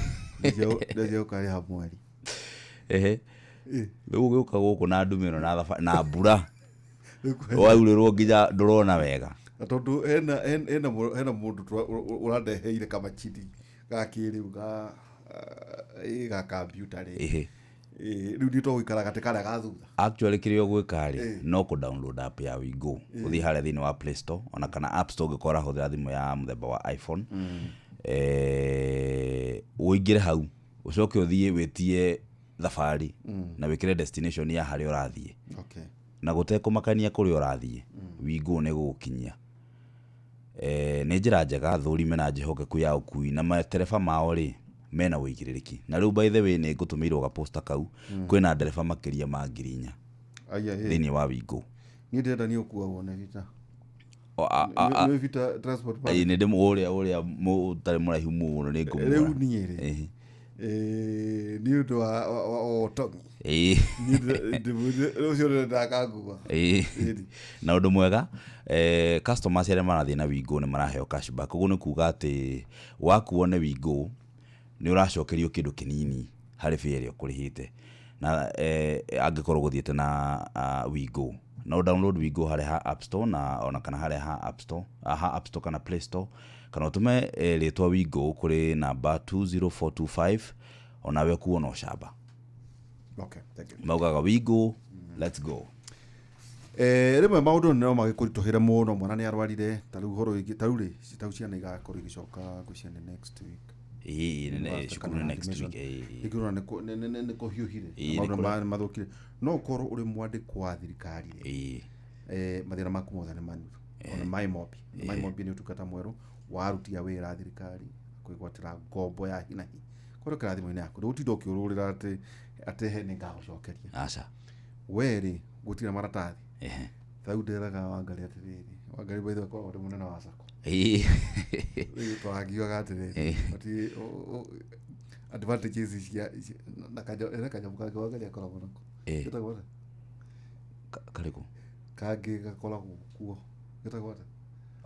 C: ndĩreciria gũkarĩha mweri.
D: Rĩu ũgĩũka gũkũ na nduma ĩno na mbura, waurĩrwo nginya ndũrona wega.
C: Na tondũ hena mũndũ ũrandeheire kamachini ga kĩrĩu ga kambiuta rĩ. Rĩu nĩ tũgũikara gatĩ karĩa ga thutha.
D: Actually kĩrĩa ũgwĩka rĩ, no kũ download app ya Wingo. Ũthiĩ harĩa thĩinĩ wa Play Store ona kana App Store ũngĩkorwo ũrahũthĩra thimũ ya mũthemba wa iPhone. Ũingĩre hau ũcoke ũthiĩ wĩtie thabarĩ na wĩkĩre destination ya harĩa ũrathiĩ. Na gũtekũmakania kũrĩa ũrathiĩ, Wingo nĩ gũgũkinyia. Nĩ njĩra njega thũrime na njĩhokeku ya ũkui na matereba mao rĩ mena ũigĩrĩrĩki. Na rĩu by the way nĩ ngũtũmĩirwo gaposta kau, kwĩna ndereba makĩria ma 4,000 thĩinĩ wa Wingo.
C: Niĩ ndĩrenda niĩ ũkuagwo nĩ Vita. Nĩ Vita transport
D: park. Nĩ ndĩmũ ũrĩa ũtarĩ mũraihu mũno nĩ ngũmwĩra.
C: Rĩu niĩ rĩ, nĩ ũndũ wa ũtongi. Ũcio ndĩrenda akangua.
D: Na ũndũ mwega, customers arĩa marathiĩ na Wingo nĩ maraheo cashback. Ũguo nĩ kuga atĩ wakuo nĩ Wingo nĩ ũracokerio kĩndũ kĩnini harĩ fare ĩrĩa ũkũrĩhĩte. Na angĩkorwo ũgũthiĩte na Wingo. No download Wingo harĩa ha App Store na ona kana harĩa ha App Store, ha App Store kana Play Store, kana ũtũme rĩtwa Wingo kũrĩ namba 20425 onawe ũkuo na ũcamba.
C: Okay, thank you.
D: Maugaga Wingo, let's go.
C: Rĩmwe maũndũ no magĩkũritũhĩre mũno, mwana nĩ arwarire, ta rĩu ũhoro wĩgiĩ ta rĩu rĩ, ta rĩu ciana igakorwo igĩcoka ngwĩciria nĩ next week.
D: Cukuru next week.
C: Ĩngĩrora nĩ kũhiũhire, maũndũ mathũkire. No ũkorwo ũrĩ mwandĩkwo wa thirikari rĩ, mathĩna maku mothe nĩ manyu. Ona MyMobi. MyMobi nĩ ũtungata mwerũ wa aruti a wĩra a thirikari kwĩgwatĩra ngombo ya hi na hi. Kũrokera thimũ-inĩ yaku, ndũgũtinda ũkĩũrũrĩra atĩ he nĩ ngagũcokeria.
D: Aca.
C: We rĩ, gũtirĩ maratathi. Tau ndĩraga Wangari atĩrĩrĩ, Wangari by the way akoragwo arĩ mũnene wa sacco. Rĩu twangiugaga atĩrĩrĩ, ati advantages cia na kanyamũ kangĩ Wangari akoragwo nako. Getagwo atĩa?
D: Karĩkũ?
C: Kangĩ gakoragwo kuo. Getagwo atĩa?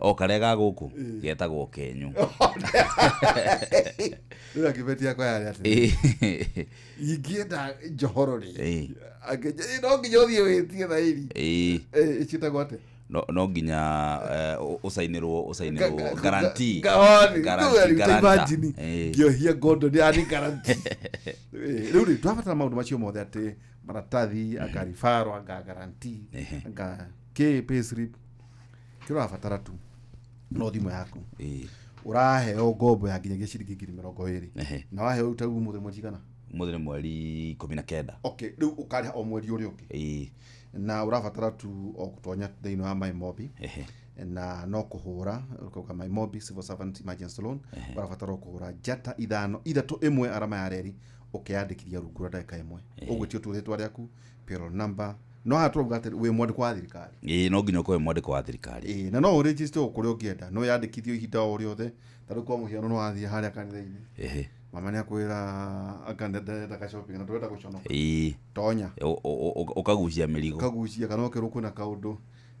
D: O karĩa ga gũkũ getagwo kenyũ.
C: Rĩu akĩbeti yakwa yarĩ atĩrĩrĩ, ingĩenda njohoro rĩ, no nginya ũthiĩ wĩtie thaĩri. Ĩciĩtagwo atĩa?
D: No nginya ũcainĩrwo guarantee.
C: Imagine ngĩohia ngondo nĩ yani guarantee. Rĩu rĩ, twabatara maũndũ macio mothe atĩ maratathi, anga referral, anga guarantee, anga kĩ payslip. Kĩrĩa ũrabatara tu no thimũ yaku. Ũraheo ngombo ya nginyagia ciringi 20,000. Na waheo ta rĩu ũmũthĩ mweri cigana?
D: Ũmũthĩ nĩ mweri 19.
C: Okay, rĩu ũkarĩha o mweri ũrĩa ũngĩ. Na ũrabatara tu o gũtonya thĩinĩ wa MyMobi. Na no kũhũra ũkauga MyMobi Civil Servant Emergency Loan, ũrabatara kũhũra njata 5 3 1 arama ya reri ũkeyandĩkithia rungu rwa ndagĩka ĩmwe. Ũgwĩtio tu rĩtwa rĩaku, payroll number, no haha tũrauga atĩ wĩ mwandĩkwo wa thirikari.
D: No nginya ũkorwo wĩ mwandĩkwo wa thirikari.
C: Na no ũregister o kũrĩa ũngĩenda, no yandĩkithio ihinda o rĩothe. Ta rĩu kwa mũhiano no wathiĩ harĩa kanitha-inĩ, mama nĩ akwĩra anga ndĩrenda ka shopping na ndũrenda gũconoka. Tonya.
D: Ũkagucia mĩrigo.
C: Ũkagucia kana ũkerwo kwĩna kaũndũ.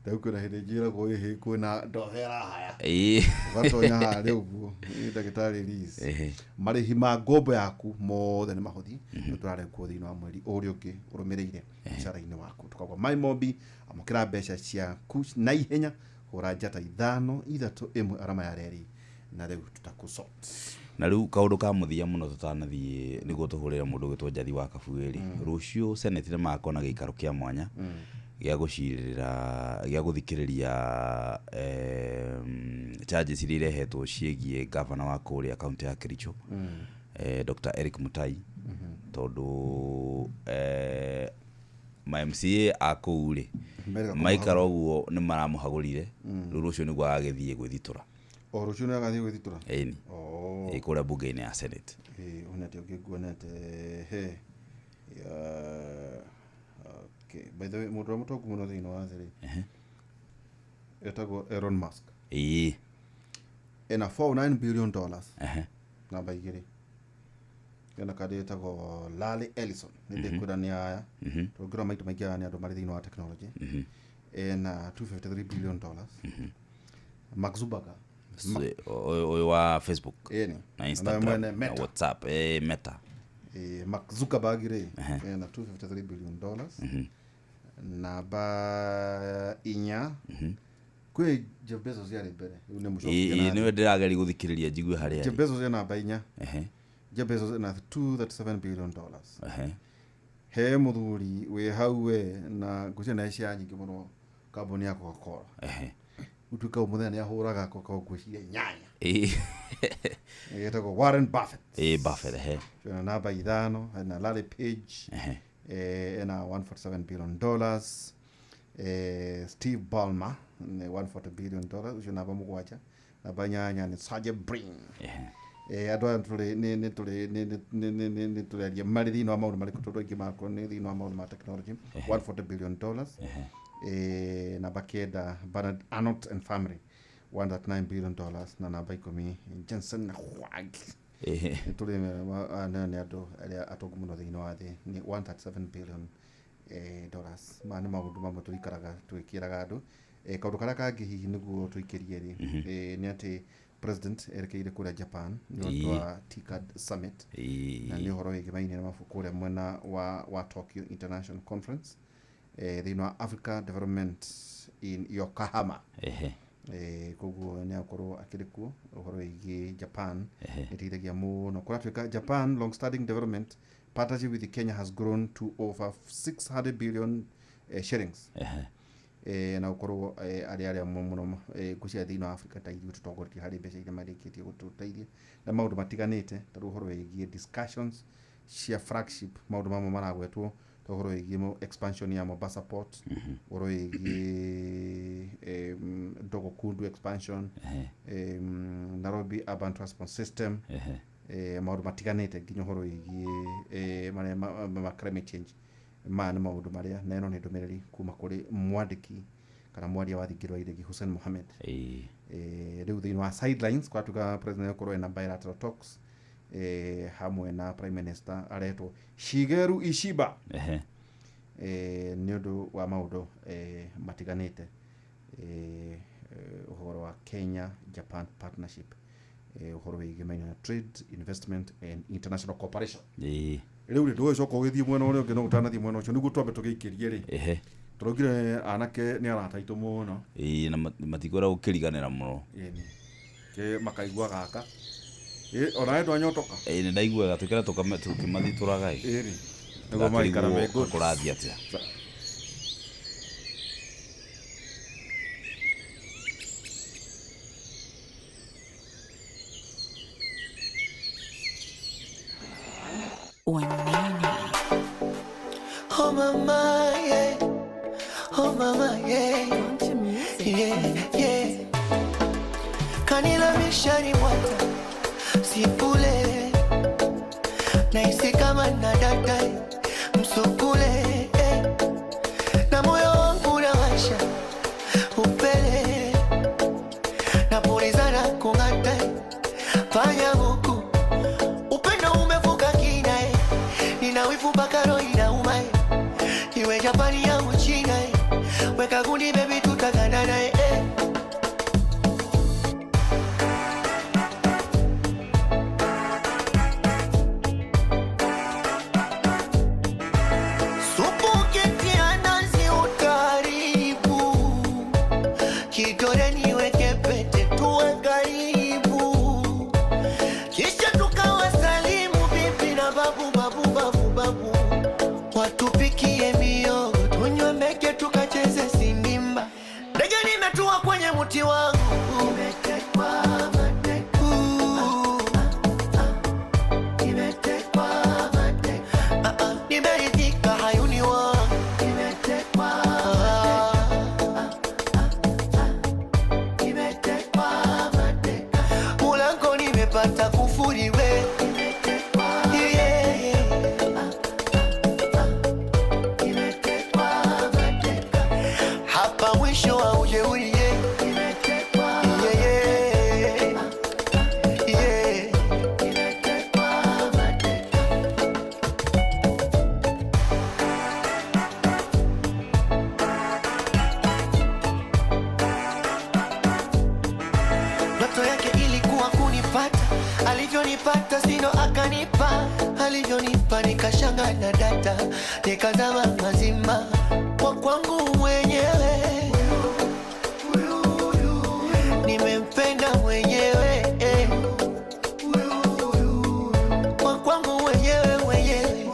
C: Rĩu kwĩna hĩndĩ njĩragwo ĩhĩ kwĩna ndohe ĩrahaya.
D: Ĩĩ.
C: Ũgatonya harĩa ũguo ĩ ndagĩtarĩ Liz.
D: Ehe.
C: Marĩhi ma ngombo yaku mothe nĩ mahũthi nĩ tũrarengwo thĩinĩ wa mweri ũrĩa ũngĩ ũrũmĩrĩire mũcara-inĩ waku. Tukauga My Mobi, amũkĩra mbeca ciaku na ihenya, hũra njata 531 arama ya reri na rĩu tũtakũsort.
D: Na rĩu kaũndũ ka mũthia mũno tũtanathiĩ nĩguo tũhũrĩre mũndũ ũgwĩtwo Njathi wa Kabuĩri. Rũciũ Senate nĩ magakorwo na gĩikaro kĩa mwanya gĩa gũcirĩra, gĩa gũthikĩrĩria charges iria irehetwo ciĩgiĩ gavana wa kũrĩa kaunti ya Kericho, Dr. Eric Mutai, tondũ ma MCA a kũu rĩ
C: Merĩga
D: maikara ũguo nĩ maramũhagũrire. Rĩu rũciũ nĩguo agagĩthiĩ gwĩthitora.
C: O rũciũ nĩ agathiĩ gwĩthitora?
D: Ĩni.
C: Oh.
D: Ĩ kũrĩa bunge-inĩ ya Senate.
C: Ĩ, onete ũngĩ nguonete he ya, okay. By the way, mũndũ ũrĩa mũtongu mũno thĩinĩ wa thĩ rĩ etagwo Elon Musk.
D: Ĩĩ.
C: Ena $49 billion.
D: Ehe.
C: Namba 2 ena kandi ĩtagwo Larry Ellison, nĩ ndĩkwĩra nĩ aya tũngĩrora maita maingĩ aya nĩ andũ marĩ thĩinĩ wa technology. Ena $253 billion. Mark Zuckerberg.
D: Ũyũ wa Facebook
C: Ĩni.
D: na Instagram
C: mwene
D: na
C: Meta.
D: WhatsApp, Meta.
C: Mark Zuckerberg rĩ ena $253 billion. Namba 4 kwĩ Jeff Bezos yarĩ mbere, rĩu nĩ mũcokia
D: Ĩĩ,
C: na
D: nĩwe ndĩrageria gũthikĩrĩria njigue harĩa
C: Jeff
D: arĩ.
C: Bezos ena namba 4.
D: Ehe.
C: Jeff Bezos ena $237 billion.
D: Ehe.
C: He mũthuri wĩ hau we na ngwĩciria na cia nyingĩ mũno kambuni ya Coca-Cola.
D: Ehe.
C: Gũtuĩka mũthenya nĩ ahũraga Coca ngwĩciria 8.
D: Ĩĩ.
C: Ĩtagwo Warren Buffett.
D: Ĩĩ, Buffett, ehe.
C: Ena namba 5 ena Larry Page.
D: Ehe.
C: Ena $147 billion. Steve Ballmer nĩ $140 billion, ũcio namba 7. Namba 8 nĩ Sergey Brin.
D: Ehe.
C: Andũ aya tũrĩ nĩ nĩ tũrĩ nĩ nĩ nĩ nĩ nĩ nĩ tũraria marĩ thĩinĩ wa maũndũ marĩkũ tondũ aingĩ makorwo nĩ thĩinĩ wa maũndũ ma technology. $140 billion. Namba 9 Bernard Arnault and family $1.9 billion na namba 10 Jensen Huang.
D: Ehe.
C: Nĩ tũrĩ nĩ andũ arĩa atongu mũno thĩinĩ wa thĩ nĩ $137 billion dollars. Maya nĩ maũndũ mamwe tũikaraga twĩkĩraga andũ. Kaũndũ karĩa kangĩ hihi nĩguo tũikĩrie rĩ, nĩ atĩ president erekeire kũrĩa Japan nĩ ũndũ wa TICAD summit. Na nĩ ũhoro wĩgĩmainie na mabuku kũrĩa mwena wa Tokyo International Conference, thĩinĩ wa Africa Development in Yokohama.
D: Ehe.
C: Koguo nĩ akorwo akĩrĩ kuo ũhoro wĩgiĩ Japan ĩteithagia mũno kũratuĩka Japan long standing development partnership with Kenya has grown to over 600 billion shillings.
D: Ehe.
C: Na gũkorwo arĩa arĩa mũno ngwĩciria thĩinĩ wa Africa ta ithuĩ tũtongoretie harĩ mbeca iria marĩkĩtie gũtũteithia na maũndũ matiganĩte ta rĩu ũhoro wĩgiĩ discussions cia flagship maũndũ mamwe maragwetwo ta ũhoro wĩgiĩ expansion ya Mombasa port, ũhoro wĩgiĩ Ndogo Kundu expansion, Nairobi urban transport system, maũndũ matiganĩte nginya ũhoro wĩgiĩ marĩa ma climate change. Maya nĩ maũndũ marĩa na ĩno nĩ ndũmĩrĩri kuma kũrĩ mwandĩki kana mwaria wa thingi rwa iregi Hussein Mohamed. Rĩu thĩinĩ wa sidelines kwatuka president akorwo ena bilateral talks hamwe na prime minister aretwo Shigeru Ishiba.
D: Ehe.
C: Nĩ ũndũ wa maũndũ matiganĩte, ũhoro wa Kenya Japan partnership, ũhoro wĩgiĩ maina trade, investment and international cooperation.
D: Ĩĩ.
C: Rĩu rĩ ndũgĩcoka ũgĩthiĩ mwena ũrĩa ũngĩ no ũtanathiĩ mwena ũcio nĩguo twambe tũgĩikĩrie rĩ.
D: Ehe.
C: Tũraugire anake nĩ arata aitũ mũno.
D: Ĩĩ, na matikwenda gũkĩriganĩra mũno.
C: Ĩni. Ke makaigua gaka. Ĩ, onawe ndwanyotoka?
D: Ĩĩ, nĩ ndaiguaga tũkĩra tũkĩmathitũraga ĩ.
C: Ĩni. Nĩguo maikara me good.
D: Kũrathiĩ atĩa?
F: Oh mama, yeah. Oh mama, yeah. Yeah, yeah. Kanila mishari mwata sipule nahisi kama nadada msukule na moyo wangu unawasha upele napulizana kung'ata fanya huku upendo umevuka kina nina wivu mpaka roho inauma iwe Japani au China weka gundi baby tutagandana. Nimeridhika hayuni wangu. Nimetekwa. Nimetekwa mateka. Mulango nimepata kufuri we. Yeah, yeah. Hapa mwisho wa ujeuri yeah. Yeah, yeah. Yeah. Ndoto yake ilikuwa kunipata, alivyonipata sino akanipa, alivyonipa nikashanga na data, nikazama mazima kwa kwangu mwenyewe, nimempenda mwenyewe eh. Kwa kwangu mwenyewe mwenyewe,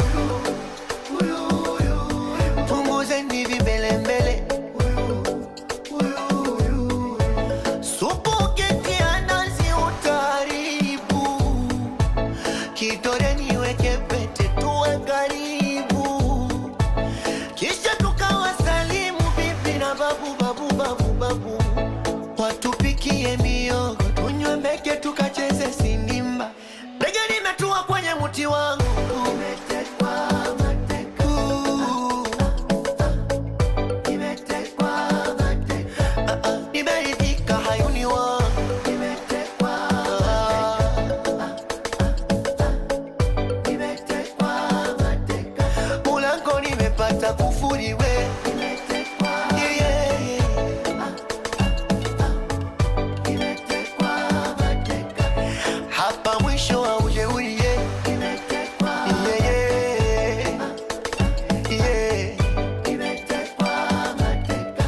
F: punguzeni vibelembele Supu keki ya nazi utaribu, kidole niweke pete tuwe karibu, kisha tukawasalimu bibi na babu babu babu babu, watupikie miogo tunywe meke tukacheze sinimba. Ndege nimetua kwenye mti wangu. Nimetekwa mateka. Nimetekwa mateka. Ah, ah, nimeridhika hayuni wangu. Nimetekwa mateka. Nimetekwa mateka. Mulango nimepata kufuri we. Yeah, yeah. Nimetekwa mateka. Hapa mwisho wa ujeuri yeah. Yeah, yeah. Yeah. Nimetekwa mateka.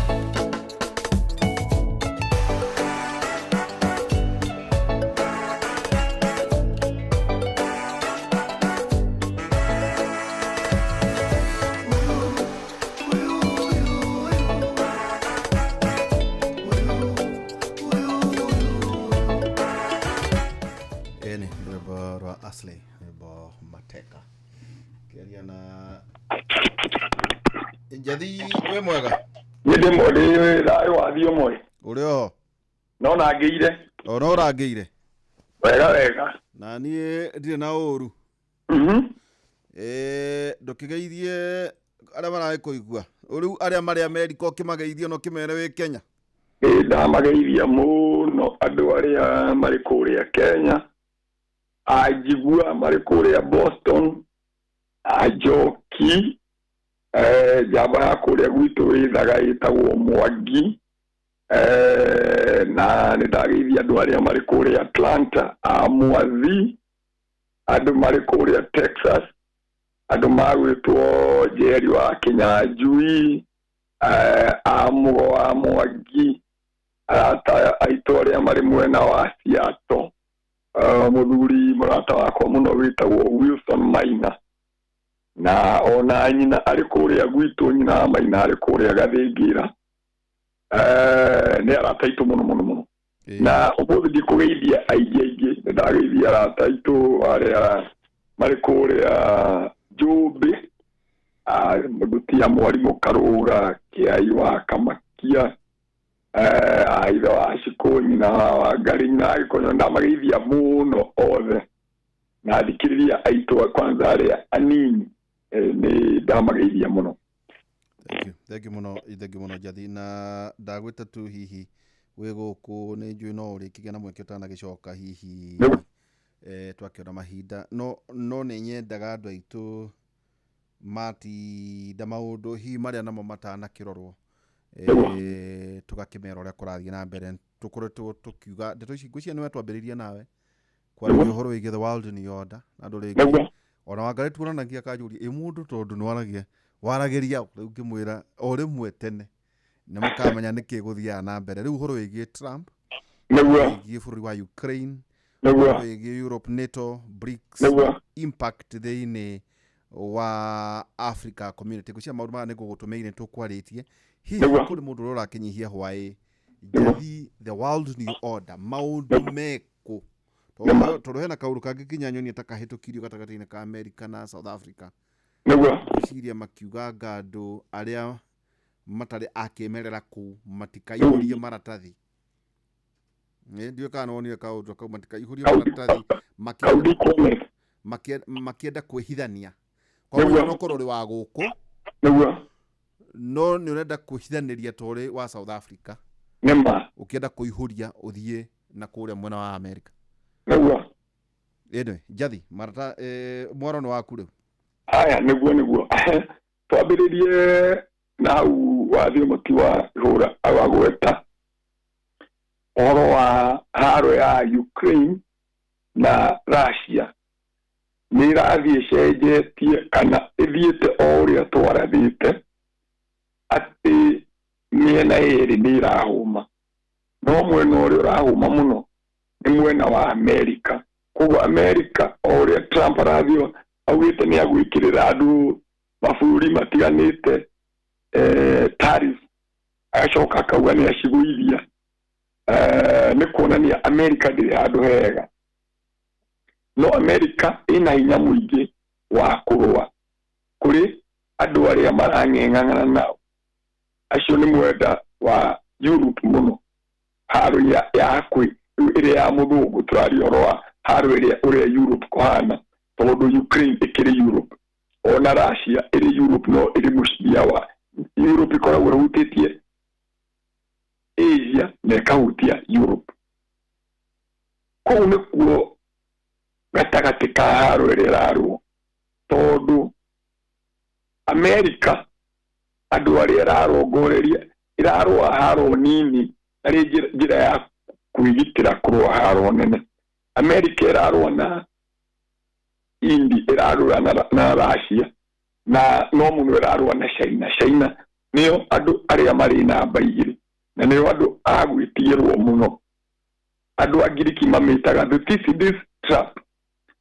C: Ĩni rwĩmbo rwa Aslay rwĩmbo mateka kĩaria na Njathi wĩ mwega
G: Nĩ ndĩ ndĩ thayũ wathiĩ ũmwe
C: ũrĩ oho
G: no nangĩire
C: ona ũrangĩire
G: wega wega.
C: Na niĩ ndirĩ na ũru. Ndũkĩgeithie arĩa maragĩkũigua rĩu arĩa marĩ Amerika ũkĩmageithie na ũkĩmere wĩ Kenya.
G: Ĩ ndamageithia mũno andũ arĩa marĩ kũrĩa Kenya, anjigua marĩ kũrĩa Boston, anjoki njamba ya kũrĩa gwitũ wĩthaga ĩtagwo Mwangi, na nĩ ndageithia andũ arĩa marĩ kũrĩa Atlanta, a Mwathi, andũ marĩ kũrĩa Texas, andũ magwĩtwo Njeri wa Kinyanjui, a Mũgo wa Mwangi, arata aitũ arĩa marĩ mwena wa Seattle, mũthuri mũrata wakwa mũno wĩtagwo Wilson Maina, na ona nyina arĩ kũrĩa gwitũ, nyina wa Maina arĩ kũrĩa Gathĩngĩra. Nĩ arata aitũ mũno mũno mũno. Na ũmũthĩ ndikũgeithia aingĩ aingĩ, nĩ ndageithia arata aitũ arĩa marĩ kũrĩa Njũmbĩ, Mũruti ya mwarimũ Karũga, Kĩai wa Kamakia, aithe wa Cikũ, nyina wa Wangari, nyina wa Gĩkonyo, ndamageithia mũno othe na thikĩrĩria aitũ kwanza arĩa anini, nĩ ndamageithia mũno.
C: Thank you. Thank you mũno, thank you mũno Njathi. Na ndagwĩta tu hihi wĩ gũkũ nĩ njũĩ no ũrĩkĩgĩa na mweke ũtanagĩcoka hihi twakĩona mahinda no nĩ nyendaga andũ aitũ matinda maũndũ hihi marĩa namo matanakĩrorwo, tũgakĩmera ũrĩa kũrathiĩ na mbere. Tũkoretwo tũkiuga ndeto ici ngwĩciria nĩwe twambĩrĩirie nawe kwaragia ũhoro wĩgiĩ the world new order na andũ rĩngĩ ona Wangarĩ tuonanagia akanjũria ĩ mũndũ tondũ nĩwaragia waragĩria rĩu ngĩmwĩra o rĩmwe tene nĩ mũkamenya nĩkĩ gũthiaga na mbere. Rĩu ũhoro wĩgiĩ Trump, wĩgiĩ bũrũri wa Ukraine, wĩgiĩ Europe, NATO, BRICS, impact thĩinĩ wa Africa community. Ngwĩciria maũndũ maya nĩ ngũgũtũmĩire tũkwarĩtie hihi kũrĩ mũndũ ũrĩa ũrakĩnyihia hwaĩ Njathi the world new order maũndũ mekũ tondũ hena kaũndũ kangĩ nginya nyonie ta kahĩtũkirio gatagatĩ-inĩ ka America na South Africa.
G: Nĩguo.
C: Gwĩciria makiuganga andũ arĩa matarĩ a kĩmerera kũu matikaihũrie maratathi. Ndiũĩ kana nĩwonire kaũndũ kau, matikaihũrie maratathi
G: Kaudi comment.
C: Makĩenda kwĩhithania. Koguo no korwo ũrĩ wa gũkũ,
G: Nĩguo.
C: no nĩ ũrenda kwĩhithanĩria ta ũrĩ wa South Africa,
G: Nĩma.
C: ũkĩenda kũihũria ũthiĩ na kũrĩa mwena wa America.
G: Nĩguo.
C: Anyway, Njathi, marata mwaro nĩ waku rĩu.
G: Haya, nĩguo. Twambĩrĩrie na hau wathiĩ mũti wa ihũra awagweta ũhoro wa haro ya Ukraine na Russia nĩ ĩrathiĩ ĩcenjetie kana ĩthiĩte o ũrĩa twarathĩte atĩ mĩena ĩrĩ nĩ ĩrahũma, no mwena ũrĩa ũrahũma mũno nĩ mwena wa Amerika. Koguo Amerika o ũrĩa Trump arathiĩ augĩte nĩ agwĩkĩrĩra andũ mabũrũri matiganĩte tariff, agacoka akauga nĩ acigũithia, nĩ kuonania Amerika ndĩrĩ handũ hega. No Amerika ĩna hinya mũingĩ wa kũrũa kũrĩ andũ arĩa marang'eng'ana nao, acio nĩ mwenda wa Europe mũno, haro ya hakuhĩ ĩrĩa ya mũthũngũ tũraria ũhoro wa haro ĩrĩa ũrĩa Europe kũhana, tondũ Ukraine ĩkĩrĩ Europe, ona Russia ĩrĩ Europe, no ĩrĩ mũciria wa Europe, ĩkoragwo ĩhutĩtie Asia na ĩkahutia Europe. Kũu nĩkuo gatagatĩ ka haro ĩrĩa ĩrarũo, tondũ Amerika andũ arĩa ĩrarongoreria ĩrarũa haro nini arĩ njĩra ya kwĩgitĩra kũrũa haro nene. Amerika ĩrarũa na India, ĩrarũa na Russia, na no mũno ĩrarũa na China. China nĩo andũ arĩa marĩ namba igĩrĩ na nĩo andũ a gwĩtigĩrwo mũno. Andũ a Ngiriki mamĩtaga the Thucydides trap.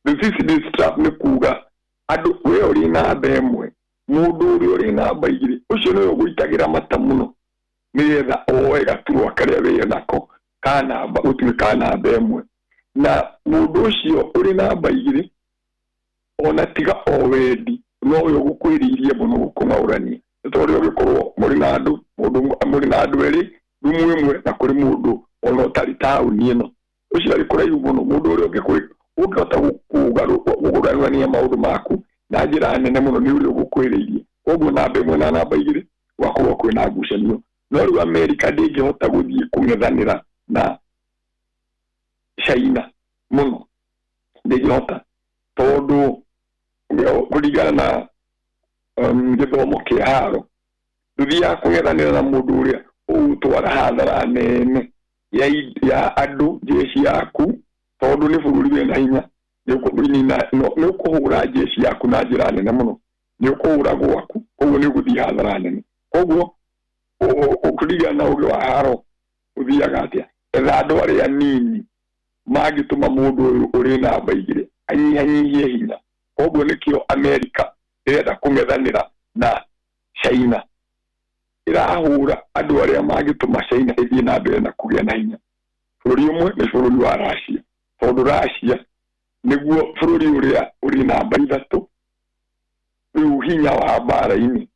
G: The Thucydides trap nĩ kuga andũ we ũrĩ namba ĩmwe, mũndũ ũrĩa ũrĩ namba igĩrĩ ũcio nĩwe ũgũitagĩra mata mũno nĩgetha oe gaturwa karĩa wĩ nako ka namba gũtuĩka namba ĩmwe, na mũndũ ũcio ũrĩ namba igĩrĩ ona tiga o wendi no we ũgũkwĩrĩirie mũno gũkũng'aũrania, nĩ tondũ ũngĩkorwo mũrĩ na andũ mũndũ mũrĩ na andũ erĩ rumu ĩmwe na kũrĩ mũndũ ona ũtarĩ taũni ĩno, ũcio arĩ kũraihu mũno, mũndũ ũrĩa ũngĩhota gũkũgarũrania maũndũ maku na njĩra nene mũno nĩ ũrĩa ũgũkwĩrĩirie. Koguo namba ĩmwe na namba igĩrĩ gwakorwo kwĩna ngucanio. No rĩu Amerika ndĩngĩhota gũthiĩ kũng'ethanĩra na China mũno, ndĩngĩhota tondũ kũringana na gĩthomo kĩa haro ndũthiaga kũng'ethanĩra na mũndũ ũrĩa ũgũtwara hathara nene ya andũ jeshi yaku, tondũ nĩ bũrũri wĩna hinya, nĩ ũkũhũra jeshi yaku na njĩra nene mũno, nĩ ũkũhũra gwaku, koguo nĩ ũgũthiĩ hathara nene. Koguo ũkũringana na ũgĩ wa haro ũthiaga atĩa, etha andũ arĩa nini mangĩtũma mũndũ ũyũ ũrĩ namba igĩrĩ anyihanyihie hinya. Koguo nĩkĩo Amerika ĩrenda kũng'ethanĩra na China, ĩrahũra andũ arĩa mangĩtũma China ĩthiĩ na mbere na kũgĩa na hinya. Bũrũri ũmwe nĩ bũrũri wa Russia, tondũ Russia nĩguo bũrũri ũrĩa ũrĩ namba ithatũ rĩu hinya wa mbara-inĩ.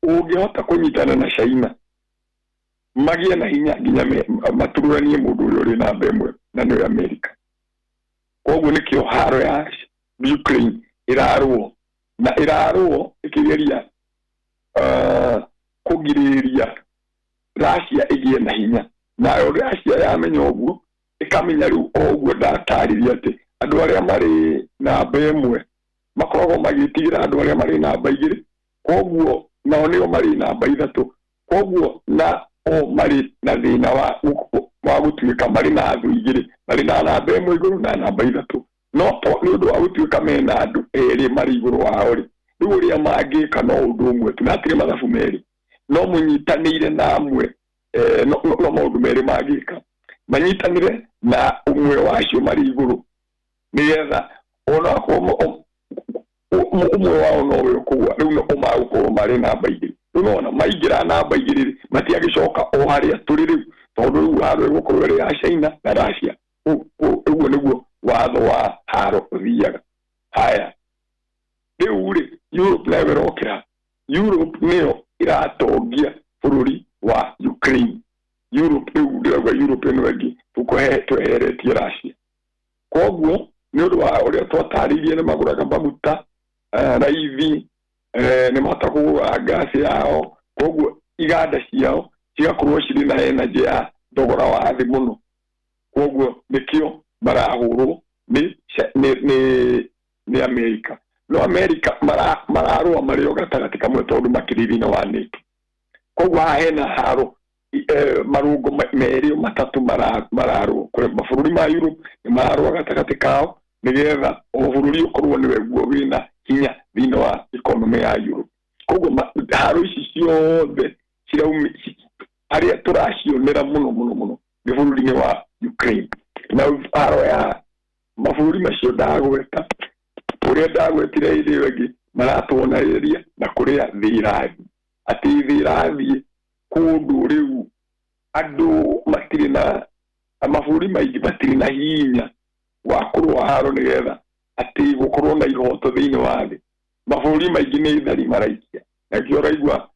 G: Ũngĩhota kũnyitana na China magĩe na hinya nginya matururanie mũndũ ũrĩa ũrĩ namba ĩmwe na nĩwe Amerika. Koguo nĩkĩo haro ya Ukraine ĩrarũo na ĩrarũo ĩkĩgeria kũgirĩrĩria Russia ĩgĩe na hinya. Nayo Russia yamenya ũguo ĩkamenya rĩu o ũguo ndatarĩria atĩ andũ arĩa marĩ namba ĩmwe makoragwo magĩtigĩra andũ arĩa marĩ namba igĩrĩ, koguo nao nĩo marĩ namba ithatũ, koguo na o marĩ na thĩna wa gũtuĩka marĩ na thũ igĩrĩ, marĩ na namba ĩmwe igũrũ na namba ithatũ, no nĩ ũndũ wa gũtuĩka mena andũ erĩ marĩ igũrũ wao rĩ, rĩu ũrĩa mangĩka no ũndũ ũmwe tu, na hatirĩ mathabu merĩ, no mũnyitanĩire na amwe, no maũndũ merĩ mangĩka, manyitanĩre na ũmwe wacio marĩ igũrũ nĩgetha onakorwo ũmwe wao nowe ũkũgwa, rĩu no magũkorwo marĩ namba igĩrĩ. Rĩu nona maingĩra namba igĩrĩ matiagĩcoka o harĩa tũrĩ rĩu, tondũ rĩu haro ĩgũkorwo ĩrĩ ya China na Russia. Ũguo nĩguo watho wa haro ũthiaga. Haya, rĩu Rĩu rĩ, Europe nayo ĩrokĩra. Europe nĩyo ĩratongia bũrũri wa Ukraine. Europe rĩu ndĩrauga Europe ĩno ĩngĩ tweheretie Russia. Koguo nĩ ũndũ wa ũrĩa twatarĩirie, nĩ magũraga maguta raithi, nĩ mahota kũgũra ngasi yao, koguo iganda ciao cigakorwo cirĩ na energy ya thogora wa thĩ mũno. Koguo nĩkĩo marahũrwo nĩ Amerika. No Amerika mararũa marĩ o gatagatĩ kamwe tondũ makĩrĩ thĩinĩ wa NATO. Koguo haha hena haro, marũngo merĩ matatũ mararũa. Kũrĩ mabũrũri ma Europe nĩ mararũa gatagatĩ kao nĩgetha o bũrũri ũkorwo nĩwe guo wĩna hinya thĩinĩ wa economy ya Europe. Koguo haro ici ciothe harĩa tũracionera mũno mũno mũno nĩ bũrũri-inĩ wa Ukraine. Na haro ya mabũrũri macio ndagweta, ũrĩa ndagwetire hĩndĩ ĩyo ĩngĩ, maratuonereria na kũrĩa thĩ ĩrathiĩ, atĩ thĩ ĩrathiĩ kũndũ rĩu andũ matirĩ na mabũrũri maingĩ matirĩ na hinya wa kũrũa haro nĩgetha atĩ gũkorwo na ihoto thĩinĩ wa thĩ. Mabũrũri maingĩ nĩ thari maraikia. Nakĩo ũraigua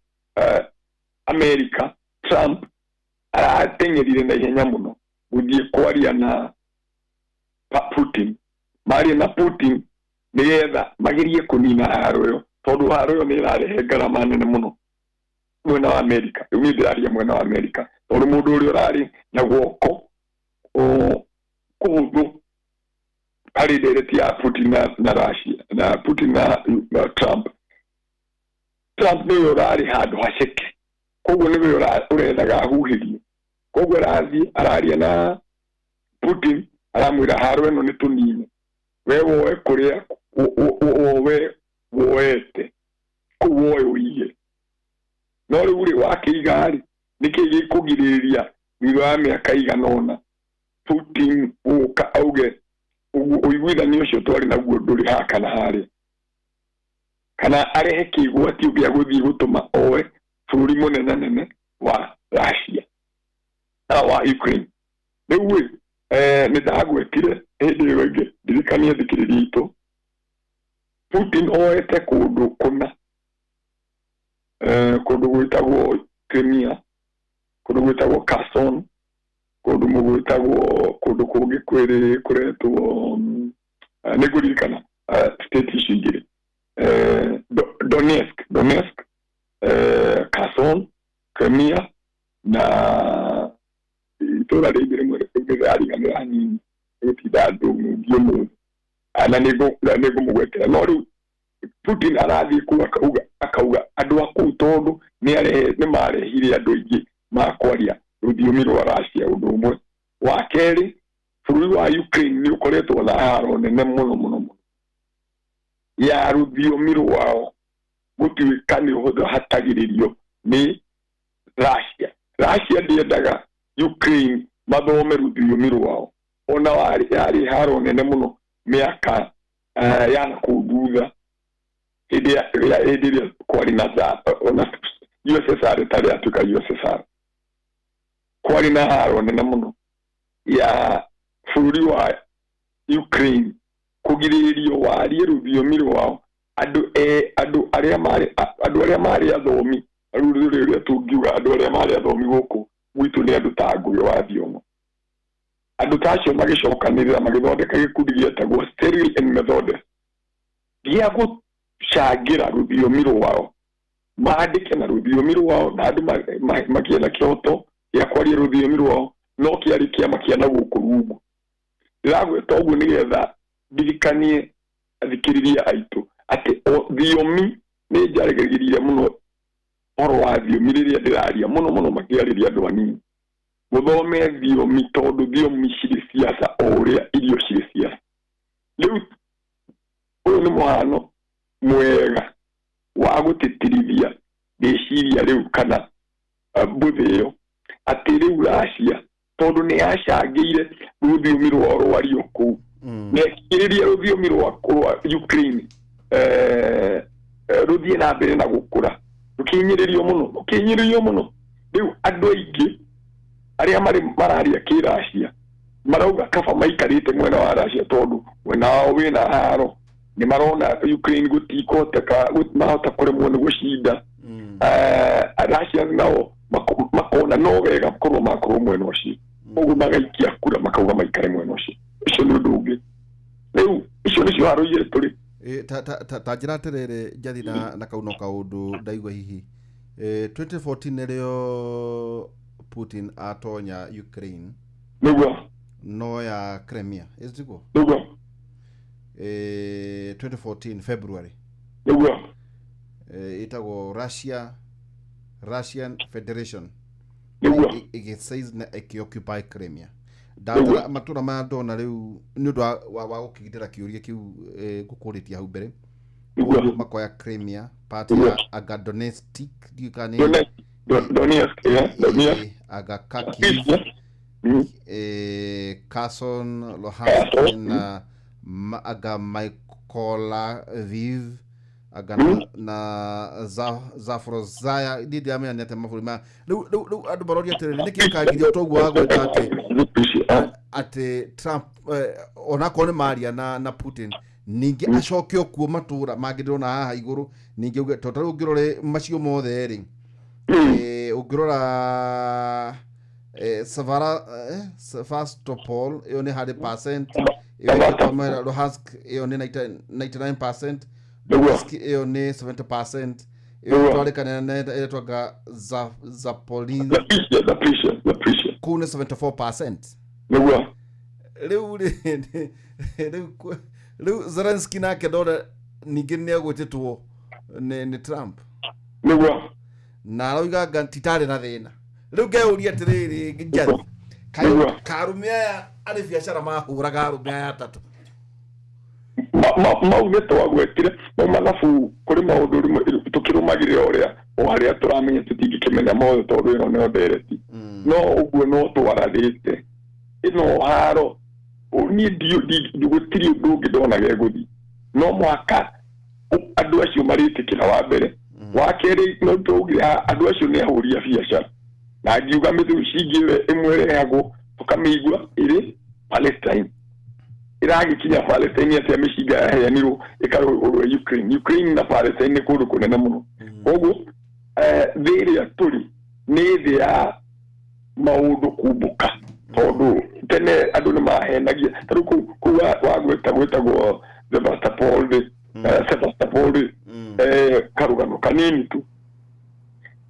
G: America, Trump arateng'erire na ihenya mũno gũthiĩ kwaria na Putin. Maria na Putin nĩgetha magerie kũnina haro ĩyo, tondũ haro ĩyo nĩ ĩrarehe ngarama nene mũno mwena wa Amerika. Rĩu niĩ ndĩraria mwena wa Amerika tondũ mũndũ ũrĩa ũrarĩ na guoko kũhũthũ harĩ ndereti ya Putin na Russia na Putin na Trump. Trump nĩwe ũrarĩ handũ haceke, koguo nĩwe ũrethaga ahuhĩrie. Koguo arathiĩ araria na Putin, aramwĩra haro ĩno nĩ tũnine, we woe kũrĩa wowe woete kũu woe ũige. No rĩu rĩ, wakĩiga rĩ, nĩkĩĩ gĩkũgirĩrĩria thutha wa mĩaka igana ũna Putin gũka auge ũiguithanio ũcio twarĩ naguo ndũrĩ haha kana harĩa, kana arehe kĩgwatio gĩa gũthiĩ gũtũma oe bũrũri mũnene nene wa Russia na wa Ukraine. Rĩu rĩ, nĩ ndagwetire hĩndĩ ĩyo ĩngĩ, ndirikanie thikĩrĩria itũ, Putin oete kũndũ kũna, kũndũ gwĩtagwo Crimea, kũndũ gwĩtagwo Kherson, kũndũ gwĩtagwo kũndũ kũngĩ kwĩrĩ kũretwo nĩ ngũririkana state icio igĩrĩ, Donetsk, Kherson, Crimea na itũra rĩngĩ rĩmwe rĩrariganĩra hanini gũtinda ndũng'ungi ũmũthĩ, na nĩngũmũgwetera. No rĩu Putin arathiĩ kũu akauga andũ a kũu tondũ nĩ marehire andũ aingĩ makwaria rũthiomi rwa Russia. Ũndũ ũmwe wa kerĩ, bũrũri wa Ukraine nĩ ũkoretwo na haro nene mũno mũno mũno ya rũthiomi rwao gũtuĩka nĩ ũhatagĩrĩrio nĩ Russia. Russia ndĩendaga Ukraine mathome rũthiomi rwao, ona yarĩ haro nene mũno mĩaka ya nakũu thutha, hĩndĩ ĩrĩa kwarĩ na ona USSR ĩtarĩ yatuĩka USSR, kwarĩ na haro nene mũno ya bũrũri wa Ukraine kũgirĩrĩrio warie rũthiomi rwao. Andũ arĩa marĩ athomi, rĩu rĩrĩa tũngiuga andũ arĩa marĩ athomi gũkũ gwitũ nĩ andũ ta Ngũgĩ wa Thiong'o. Andũ ta acio magĩcokanĩrĩra magĩthondeka gĩkundi gĩetagwo Cyril and Methodist gĩa gũcangĩra rũthiomi rwao, mandĩke na rũthiomi rwao, na andũ makĩe na kĩhoto gĩa kwaria rũthiomi rwao, no kĩarĩ kĩama kĩa na gũkũ rungu. Ndĩragweta ũguo nĩgetha ndirikanie athikĩrĩria aitũ atĩ thiomi nĩ njarĩgĩrĩire mũno ũhoro wa thiomi rĩrĩa ndĩraria mũno mũno makĩarĩria andũ anini. Mũthome thiomi tondũ thiomi cirĩ siasa o ũrĩa irio cirĩ siasa. Rĩu ũyũ nĩ mũhano mwega wa gũtĩtĩrithia rĩciria rĩu kana mbũthĩ ĩyo atĩ rĩu Russia tondũ nĩ yacangĩire rũthiomi rwao rwario kũu, na ĩkĩrĩria rũthiomi rwa Ukraine rũthiĩ na mbere na gũkũra, rũkĩhinyĩrĩrio mũno, rũkĩhinyĩrĩrio mũno. Rĩu andũ aingĩ arĩa marĩ mararia kĩracia marauga kaba maikarĩte mwena wa Russia tondũ mwena wao wĩna haro. Nĩ marona Ukraine gũtikũhoteka mahota kũremwo nĩ gũcinda. Russians nao makona no wega korwo makorwo mwena ũcio, koguo magaikia kura makauga maikare mwena ũcio. Ũcio nĩ ũndũ ũngĩ. Rĩu icio nĩcio haro igĩrĩ tũrĩ.
C: Ta njĩra atĩrĩrĩ Njathi, na kau no kaũndũ ndaigua hihi 2014 nĩrĩo Putin atonya Ukraine.
G: Nĩguo.
C: No ya Crimea ĩtiguo?
G: Nĩguo.
C: 2014 February.
G: Nĩguo.
C: Ĩtagwo Russian Federation.
G: Nĩguo.
C: Ĩgĩseize na ĩkĩoccupy Crimea. Ndatara matũra maya ndona rĩu nĩ ũndũ wa gũkĩgitĩra kĩũria kĩu ngũkũrĩtie hau mbere.
G: Nĩguo.
C: Makoya Crimea part ya Aga Donetsk ndiũĩ kana nĩ
G: Donetsk, yeah, Donetsk.
C: Aga Kharkiv, Kherson, Luhansk na aga Mykolaiv, aga na Zaporozhye. Ndiĩ ndiramenya nĩ atĩa mabũrũri maya. Rĩu andũ maroria atĩrĩrĩ, nĩkĩ gĩkangiria ũtoguo wa gwĩka atĩ Trump onakorwo nĩ maria na Putin ningĩ acoke okuo matũra mangĩ ndĩrona haha igũrũ ningĩ uge tondũ tarĩu ũngĩrore macio mothe rĩ, ũngĩrora Sevastopol ĩyo nĩ 100%, ĩyo ĩtwa Luhansk ĩyo nĩ 99%, Donetsk ĩyo nĩ 70%, ĩyo twarĩkana na ĩretwaga Zaporizhzhia
G: Zaporizhzhia
C: kũu nĩ 74%.
G: Nĩguo.
C: Rĩu rĩ rĩu Zelensky nake ndona ningĩ nĩ egwĩtĩtwo nĩ Trump.
G: Nĩguo.
C: Na aroiga anga titarĩ na thĩna. Rĩu ngeyũria atĩrĩrĩ Njathi, kaĩ karume aya arĩ biacara mahũraga arũme aya atatũ?
G: Mau nĩ twagwetire mau mathabu kũrĩ maũndũ rĩmwe tũkĩrũmagĩrĩra ũrĩa o harĩa tũramenya tũtingĩkĩmenya mothe tondũ ĩno nĩyo ndereti. No ũguo no twarathĩte ĩno haro niĩ gũtirĩ ũndũ ũngĩ ndona gegũthiĩ, no mũhaka andũ acio marĩtĩkĩra wa mbere. Wa kerĩ no twaugire andũ acio nĩ ahũri a biacara, na ngiuga mĩthũci ĩmwe ĩrehagwo tũkamĩigua ĩrĩ Palestine, ĩragĩkinya Palestine atĩa mĩcinga yaheanirwo ĩkarũrwo Ukraine. Ukraine na Palestine nĩ kũndũ kũnene mũno, koguo thĩ ĩrĩa tũrĩ nĩ thĩ ya maũndũ kumbũka, tondũ tene andũ nĩ mahenagia. Ta rĩu kũu wagwĩta gwĩtagwo Sevastopol rĩ, Sevastopol rĩ, karũgano kanini tu,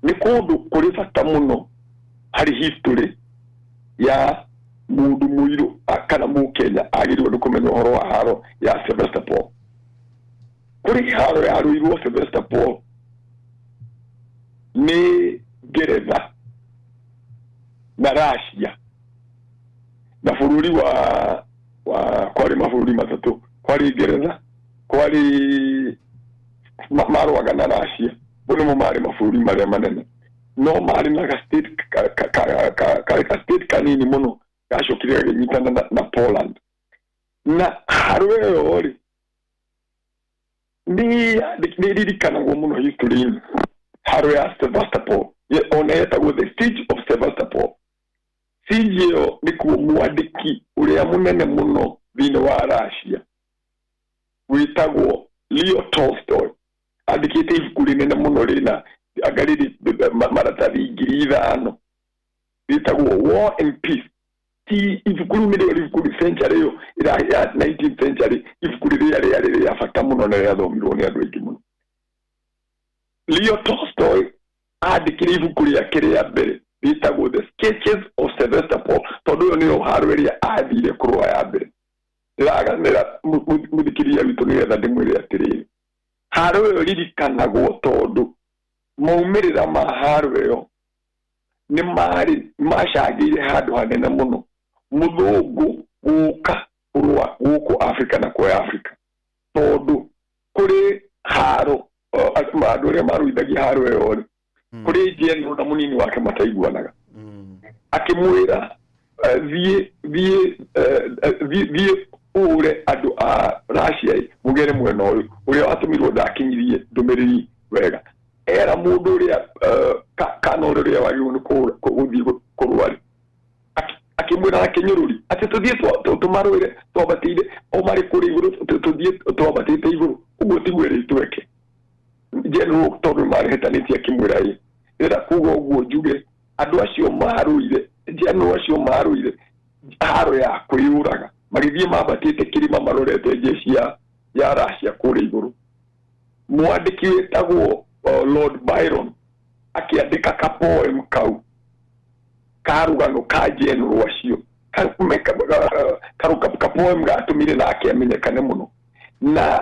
G: nĩ kũndũ kũrĩ bata mũno harĩ history ya mũndũ mũirũ kana mũkenya agĩrĩirwo nĩ kũmenya ũhoro wa haro ya Sevastopol. Kũrĩ haro yarũirwo Sevastopol nĩ Ngeretha na Russia na bũrũri wa kwarĩ mabũrũri matatũ, kwarĩ Ngeretha, kwarĩ marũaga na Russia, bo nĩmo marĩ mabũrũri marĩa manene, no marĩ na ka state karĩ ka state kanini mũno gacokire gagĩnyitana na Poland. Na haro ĩyo rĩ nĩ ĩririkanagwo mũno history-inĩ, haro ya Sevastopol ona yetagwo the siege of Sevastopol. Siege ĩyo nĩkuo mwandĩki ũrĩa mũnene mũno thĩinĩ wa Russia wĩtagwo Leo Tolstoy andĩkĩte ibuku rĩnene mũno rĩna anga rĩrĩ maratathi 5,000 rĩtagwo War and Peace. Ti ibuku rĩu nĩrĩo ibuku century ĩyo ya 19th century, ibuku rĩrĩa rĩarĩ rĩa bata mũno na rĩathomirwo nĩ andũ aingĩ mũno. Leo Tolstoy andĩkire ibuku rĩake rĩa mbere rĩtagwo The Sketches of Sevastopol, tondũ ĩyo nĩyo haro ĩrĩa athire kũrũa ya mbere. Ndĩraganĩra mũthikĩrĩria witũ nĩgetha ndĩmwĩre atĩrĩrĩ, haro ĩyo ririkanagwo tondũ maumĩrĩra ma haro ĩyo nĩ marĩ macangĩire handũ hanene mũno mũthũngũ gũka kũrũa gũkũ Afrika na kuoya Afrika, tondũ kũrĩ haro andũ arĩa marũithagia haro ĩyo rĩ, kũrĩ general na mũnini wake mataiguanaga, akĩmwĩra thiĩ ũre andũ a Russia mũgere mwena ũyũ, ũrĩa watũmirwo ndakinyirie ndũmĩrĩri wega, era mũndũ ũrĩa kana ũrĩa wagĩrĩirwo nĩ gũthiĩ kũrũa rĩ, Akĩmwĩra na kĩnyũrũri atĩ tũthiĩ tũmarũĩre twambatĩire o marĩ kũrĩa igũrũ, tũthiĩ twambatĩte igũrũ ũguo tiguo ĩrĩtweke. General tondũ marĩhĩtanĩtie akĩmwĩra ĩ ndĩrenda kuga ũguo njuge andũ acio marũire, general acio marũire haro ya kwĩyũraga, magĩthiĩ mambatĩte kĩrĩma marorete jeshi ya Russia kũrĩa igũrũ. Mwandĩki wĩtagwo Lord Byron akĩandĩka ka poem kau karugano ka general acio, ka poem gatũmire nake amenyekane mũno. Na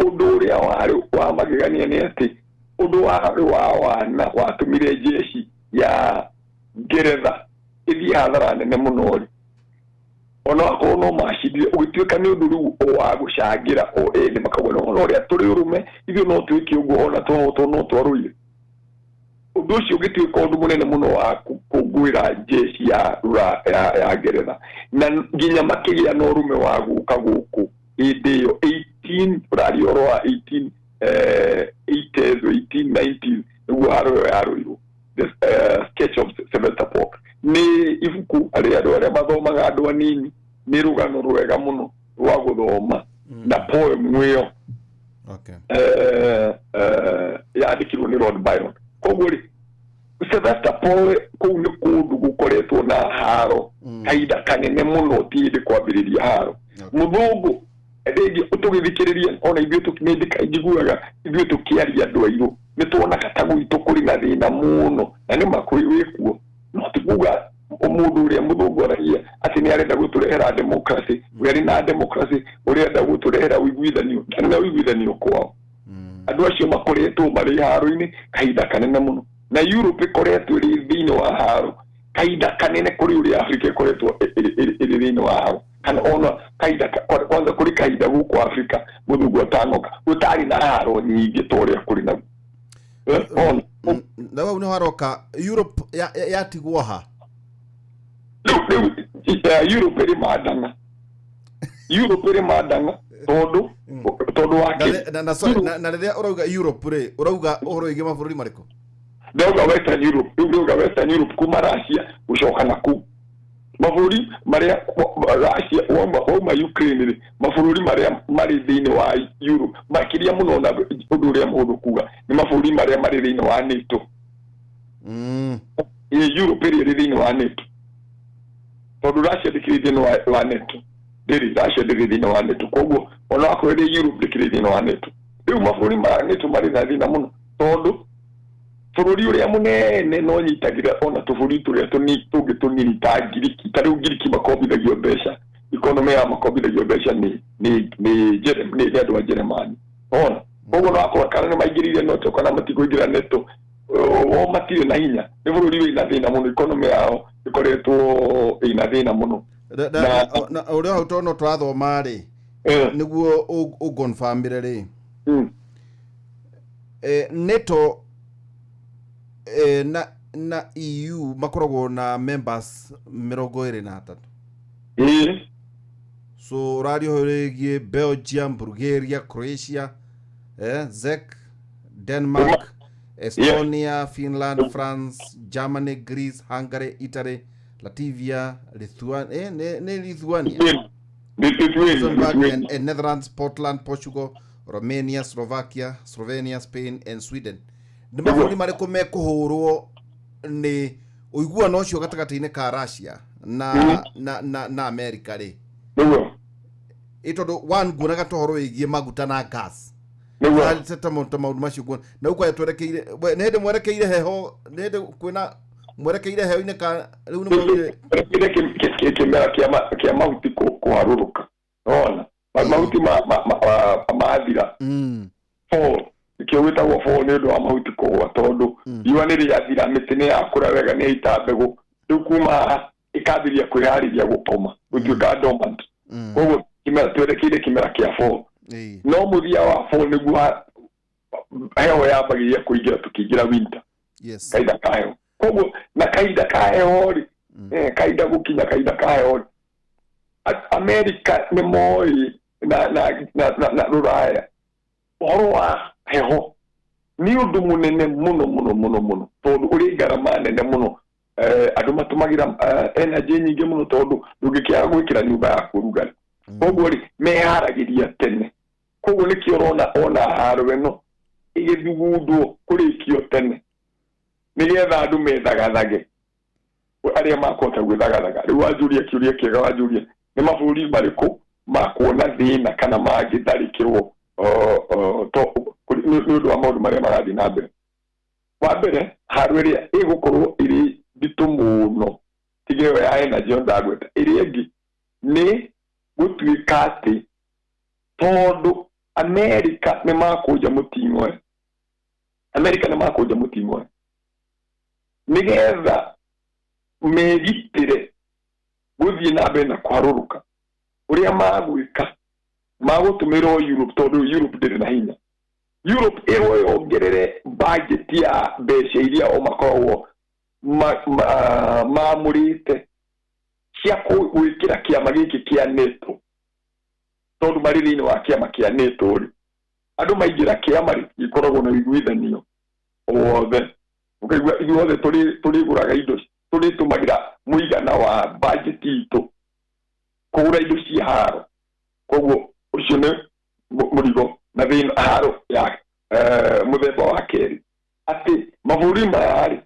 G: ũndũ ũrĩa warĩ wa magegania nĩ atĩ ũndũ warĩ wa wana watũmire jeshi ya Ngeretha ĩthiĩ hathara nene mũno rĩ, ona akorwo no macindire ũgĩtuĩka nĩ ũndũ rĩu wa gũcangĩra o ĩndĩ makauga no ũrĩa tũrĩ ũrũme ithuĩ no twĩke ũguo ona twahotwo no twarũire. Ũndũ ũcio ũgĩtuĩka ũndũ mũnene mũno wa kũngũĩra jeshi ya Ngeretha, na nginya makĩgĩa na ũrũme wa gũka gũkũ hĩndĩ ĩyo 18 ũraria ũhoro wa 1880s 1890s nĩguo haro ĩyo yarũirwo. The Sketch of Sevastopol nĩ ibuku arĩa andũ arĩa mathomaga andũ anini, nĩ rũgano rwega mũno rwa gũthoma na poem ĩyo yandĩkirwo nĩ Lord Byron. Koguo rĩ, Sevastopol kũu nĩ kũndũ gũkoretwo na haro kahinda kanene mũno, ti hĩndĩ kwambĩrĩria haro. Mũthũngũ rĩngĩ tũgĩthikĩrĩria ona ithuĩ njiguaga ithuĩ tũkĩaria andũ airũ nĩ tuonaga ta gwitũ kũrĩ na thĩna mũno, na nĩ ma wĩkuo. No ti kuga mũndũ ũrĩa mũthũngũ aragia atĩ nĩ arenda gũtũrehera democracy, we arĩ na democracy ũrenda gũtũrehera ũiguithanio, ndarĩ na ũiguithanio kwao. Andũ acio makoretwo marĩ haro-inĩ kahinda kanene mũno, na Europe ĩkoretwo ĩrĩ thĩinĩ wa haro kahinda kanene kũrĩ ũrĩa Africa ĩkoretwo ĩrĩ thĩinĩ wa haro, kana ona kahinda kwanza kũrĩ kahinda gũkũ Africa mũthũngũ atanoka gũtarĩ na haro nyingĩ ta ũrĩa kũrĩ naguo.
C: Na hau nĩho haroka Europe yatigwo ha?
G: Rĩu Europe ĩrĩ mandang'a, Europe ĩrĩ mandang'a tondũ wa kĩ?
C: Na rĩrĩa ũrauga Europe rĩ, ũrauga ũhoro wĩgiĩ mabũrũri marĩkũ?
G: Ndauga Western Europe, rĩu ndauga Western Europe kuma Russia gũcoka na kũu mabũrũri marĩa Russia wauma Ukraine rĩ, mabũrũri marĩa marĩ thĩinĩ wa Europe makĩria mũno, na ũndũ ũrĩa mũhũthũ kuga nĩ mabũrũri marĩa marĩ thĩinĩ wa NATO. Europe ĩrĩa ĩrĩ thĩinĩ wa NATO, tondũ Russia ndĩkĩrĩ thĩinĩ wa NATO, ndĩrĩ Russia ndĩrĩ thĩinĩ wa NATO, koguo ona akorwo ĩrĩ Europe ndĩkĩrĩ thĩinĩ wa NATO. Rĩu mabũrũri ma NATO marĩ na thĩna mũno, tondũ bũrũri ũrĩa mũnene no nyitagĩra ona tũbũrũri tũrĩa tũngĩ tũnini ta Ngiriki. Ta rĩu Ngiriki makombithagio mbeca, economy yao makombithagio mbeca nĩ andũ a Jeremani. Ona koguo no akorwo kana nĩ maingĩrire NATO kana matikũingĩra NATO, o matirĩ na hinya, nĩ bũrũri wĩna thĩna mũno, economy yao ĩkoretwo ĩna thĩna mũno.
C: Na ũrĩa hau tondũ no tũrathoma rĩ, nĩguo ũconfirmire rĩ, NATO na EU makoragwo na members 23. So ũraria ũhoro wĩgiĩ Belgium, Bulgaria, Croatia, Czech, Denmark, Estonia, Finland, France, Germany, Greece, Hungary, Italy, Latvia, Lithuania, Lithuania, Luxembourg, and Netherlands, Portland, Portugal, Romania, Slovakia, Slovenia, Spain and Sweden. Nĩ mabũrũri marĩkũ mekũhũrwo nĩ ũiguano ũcio gatagatĩ-inĩ ka Russia na America rĩ?
G: Nĩguo.
C: Ĩ tondũ one nguonaga ta ũhoro wĩgiĩ maguta na gas.
G: Nĩguo.
C: Ta maũndũ macio nguona. Na rĩu kwaya twerekeire, nĩ hĩndĩ mwerekeire heho, nĩ hĩndĩ kwĩna mwerekeire heho-inĩ ka rĩu nĩ mwaugire
G: Mwerekeire kĩmera kĩa mahuti kũharũrũka. Ona mahuti mathira. Fall. Nĩkĩo gwĩtagwo fall nĩ ũndũ wa mahuti kũgũa, tondũ riũa nĩ rĩathira, mĩtĩ nĩ yakũra wega, nĩ yaita mbegũ, rĩu kuma haha ĩkambĩrĩria kwĩharĩria gũkoma, gũtuĩka dormant. Koguo twerekeire kĩmera kĩa fall. No mũthia wa fall nĩguo heho yambagĩrĩria kũingĩra, tũkĩingĩra winter. Kahinda ka heho. Koguo na kahinda ka heho rĩ, kahinda gũkinya kahinda ka heho rĩ, America nĩ moĩ na Rũraya ũhoro wa heho nĩ ũndũ mũnene mũno mũno mũno mũno, tondũ ũrĩ ngarama nene mũno. Andũ matũmagĩra energy nyingĩ mũno tondũ ndũngĩkĩaga gwĩkĩra nyũmba yaku ũrugarĩ. Koguo rĩ, meharagĩria tene. Koguo nĩkĩo ũrona ona haro ĩno ĩgĩthugundwo kũrĩkio tene, nĩgetha andũ methagathage arĩa makũhota gwĩthagathaga. Rĩu wanjũria kĩũria kĩega, wanjũria nĩ mabũrũri marĩkũ makuona thĩna kana mangĩtharĩkĩrwo nĩ ũndũ wa maũndũ marĩa marathiĩ na mbere. Wa mbere, haro ĩrĩa ĩgũkorwo ĩrĩ nditũ mũno tiga ĩyo ya energy ĩyo ndagweta, ĩrĩa ĩngĩ nĩ gũtuĩka atĩ tondũ Amerika nĩ makũnja mũting'oe, Amerika nĩ makũnja mũting'oe nĩgetha megitĩre gũthiĩ na mbere na kũharũrũka. Ũrĩa magwĩka, magũtũmĩrwo Europe, tondũ Europe ndĩrĩ na hinya. Europe ĩrwo yongerere budget ya mbeca iria o makoragwo mamũrĩte cia gwĩkĩra kĩama gĩkĩ kĩa NATO, tondũ marĩ thĩinĩ wa kĩama kĩa NATO rĩ, andũ maingĩra kĩama rĩ, gĩkoragwo na ũiguithanio wothe. Ũkaigua ithuothe tũrĩgũraga indo, tũrĩtũmagĩra mũigana wa budget itũ kũgũra indo cia haro. Koguo ũcio nĩ mũrigo na thĩna haro ya mũthemba wa kerĩ, atĩ mabũrũri maya rĩ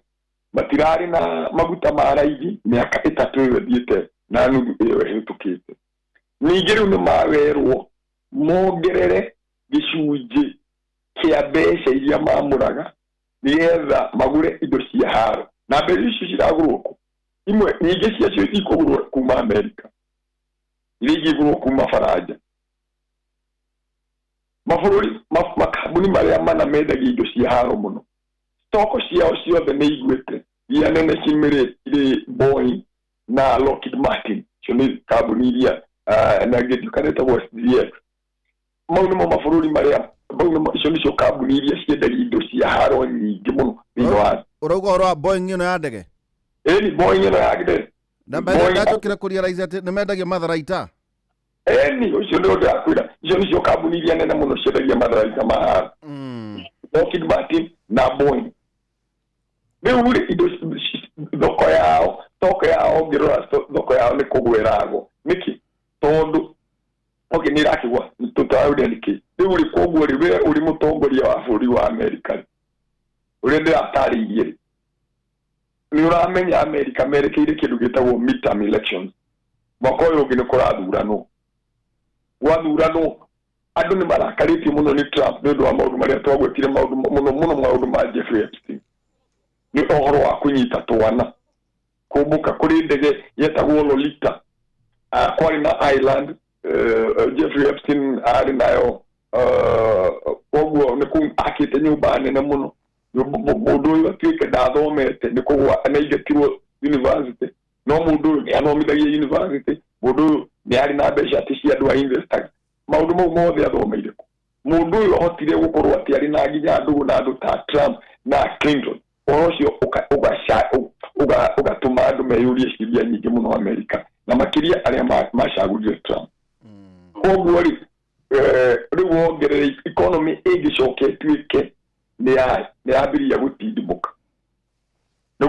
G: matirarĩ na maguta ma raithi mĩaka 3 ĩyo ĩthiĩte na nuthu ĩyo ĩhĩtũkĩte. Ningĩ rĩu nĩ mawerwo mongerere gĩcunjĩ kĩa mbeca iria mamũraga nĩgetha magũre indo cia haro. Na mbeca icio ciragũrwo kũ? Imwe nyingĩ ciacio ikũgũrwo kuma Amerika, iria ingĩ igũrwo kuma Faranja. Mabũrũri, makambuni marĩa mana mendagia indo cia haro mũno, stoko ciao ciothe nĩ igwĩte. Iria nene cimĩrĩ irĩ Boeing na Lockheed Martin, icio nĩ kambuni iria na ngĩtuĩka nĩtagwo SDX. Mau nĩmo mabũrũri marĩa, mau nĩmo, icio nĩcio kambuni iria ciendagia indo cia haro nyingĩ mũno thĩinĩ wa thĩ.
C: Ũrauga ũhoro wa Boeing ĩno ya ndege?
G: Ĩni, Boeing ĩno ya ndege.
C: Na mbere ndacokire kũrealize atĩ nĩ mendagia matharaita.
G: Ĩni, ũcio nĩ ũndũ wa kwĩra. Icio nĩcio kambuni iria nene mũno ciendagia matharaita ma haro. Lockheed Martin na Boeing. Rĩu rĩ, indo thoko yao, thoko yao ũngĩrora thoko yao nĩ kũgwa ĩragwa. Nĩkĩ? Tondũ okay, nĩ ĩrakĩgwa, tũtarauria nĩkĩ. Rĩu rĩ, koguo rĩ, we ũrĩ mũtongoria wa bũrũri wa Amerika rĩ, ũrĩa ndĩratarĩirie rĩ, nĩ ũramenya Amerika merekeire kĩndũ gĩtagwo midterm elections. Mwaka ũyũ ũngĩ nĩ kũrathuranwo. Gwathuranwo, andũ nĩ marakarĩtio mũno nĩ Trump nĩ ũndũ wa maũndũ marĩa twagwetire, maũndũ mũno mũno maũndũ ma Jeffrey Epstein. Nĩ ũhoro wa kũnyita twana, kũmbũka kũrĩ ndege yetagwo Lolita. Kwarĩ na island, Jeffrey Epstein arĩ nayo, koguo nĩ kũu akĩte nyũmba nene mũno. Mũndũ ũyũ atuĩke ndathomete, nĩ kũgwa nĩaingatirwo university, no mũndũ ũyũ nĩ athomithagia university, mũndũ ũyũ nĩ arĩ na mbeca atĩ cia andũ a investors. Maũndũ mau mothe athomeire kũ? Mũndũ ũyũ ahotire gũkorwo atĩ arĩ na nginya ndũgũ na andũ ta Trump na Clinton. Ũhoro ũcio ũgatũma andũ meyũrie ciũria nyingĩ mũno Amerika, na makĩria arĩa macagũrire Trump. Koguo rĩ, rĩu wongerere economy ĩngĩcoka ĩtuĩke nĩ yambĩrĩria gũtindimũka na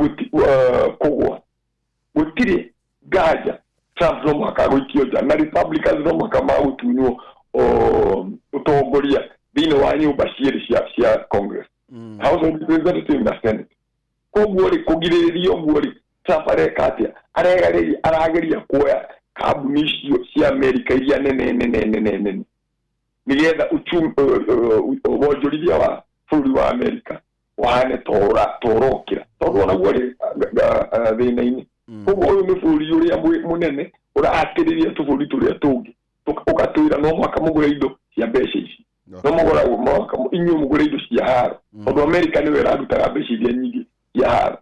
G: kũgwa, gũtirĩ nganja Trump no mũhaka gũikio nja, na Republicans no mũhaka magũtunywo ũtongoria thĩinĩ wa nyũmba cierĩ cia Congress, House of Representatives na Senate. Koguo rĩ, kũgirĩrĩria ũguo rĩ, Trump areka atĩa? Arageria kuoya kambuni icio cia Amerika iria nene nene nene nene, nĩgetha wonjorithia wa bũrũri wa Amerika ũhane torokĩra, tondũ onaguo rĩ thĩna-inĩ. Koguo ũyũ nĩ bũrũri ũrĩa mũnene ũrahatĩrĩria tũbũrũri tũrĩa tũngĩ, ũgatwĩra no mũhaka mũgũre indo cia mbeca ici, no mũgũragwo mũhaka inyuĩ mũgũre indo cia haro, tondũ Amerika nĩyo ĩrarutaga mbeca iria nyingĩ cia haro.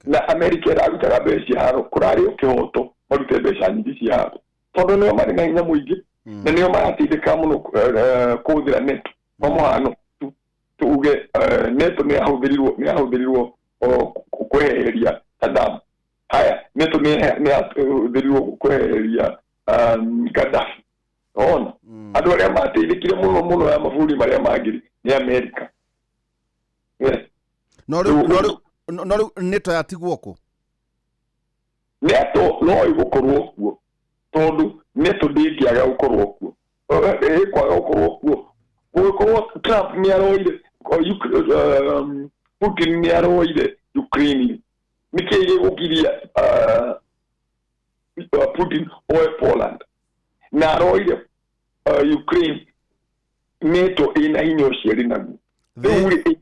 G: Na Amerika ĩrarutaga mbeca cia haro, kũrarĩ o kĩhoto marute mbeca nyingĩ cia haro, tondũ nĩo marĩ na hinya mũingĩ na nĩo marateithĩka mũno kũhũthĩra NATO. Kwa mũhano, tuge NATO nĩ yahũthĩrirwo kweheria Saddam. Haya, NATO nĩ yahũthĩrirwo kweheria Gaddafi. Ona andũ arĩa mateithĩkire mũno mũno ya mabũrũri marĩa mangĩ nĩ Amerika. Yes.
C: No rĩu NATO yatigwo kũ?
G: NATO no ĩgũkorwo kuo tondũ NATO ndĩngĩaga gũkorwo kuo, ĩkwaga gũkorwo kuo gũgĩkorwo Trump nĩ aroire, Putin nĩ aroire Ukraine, nĩkĩ gĩgũgiria Putin oe Poland na aroire Ukraine? NATO ĩna hinya ũcio ĩrĩ naguo rĩu rĩ,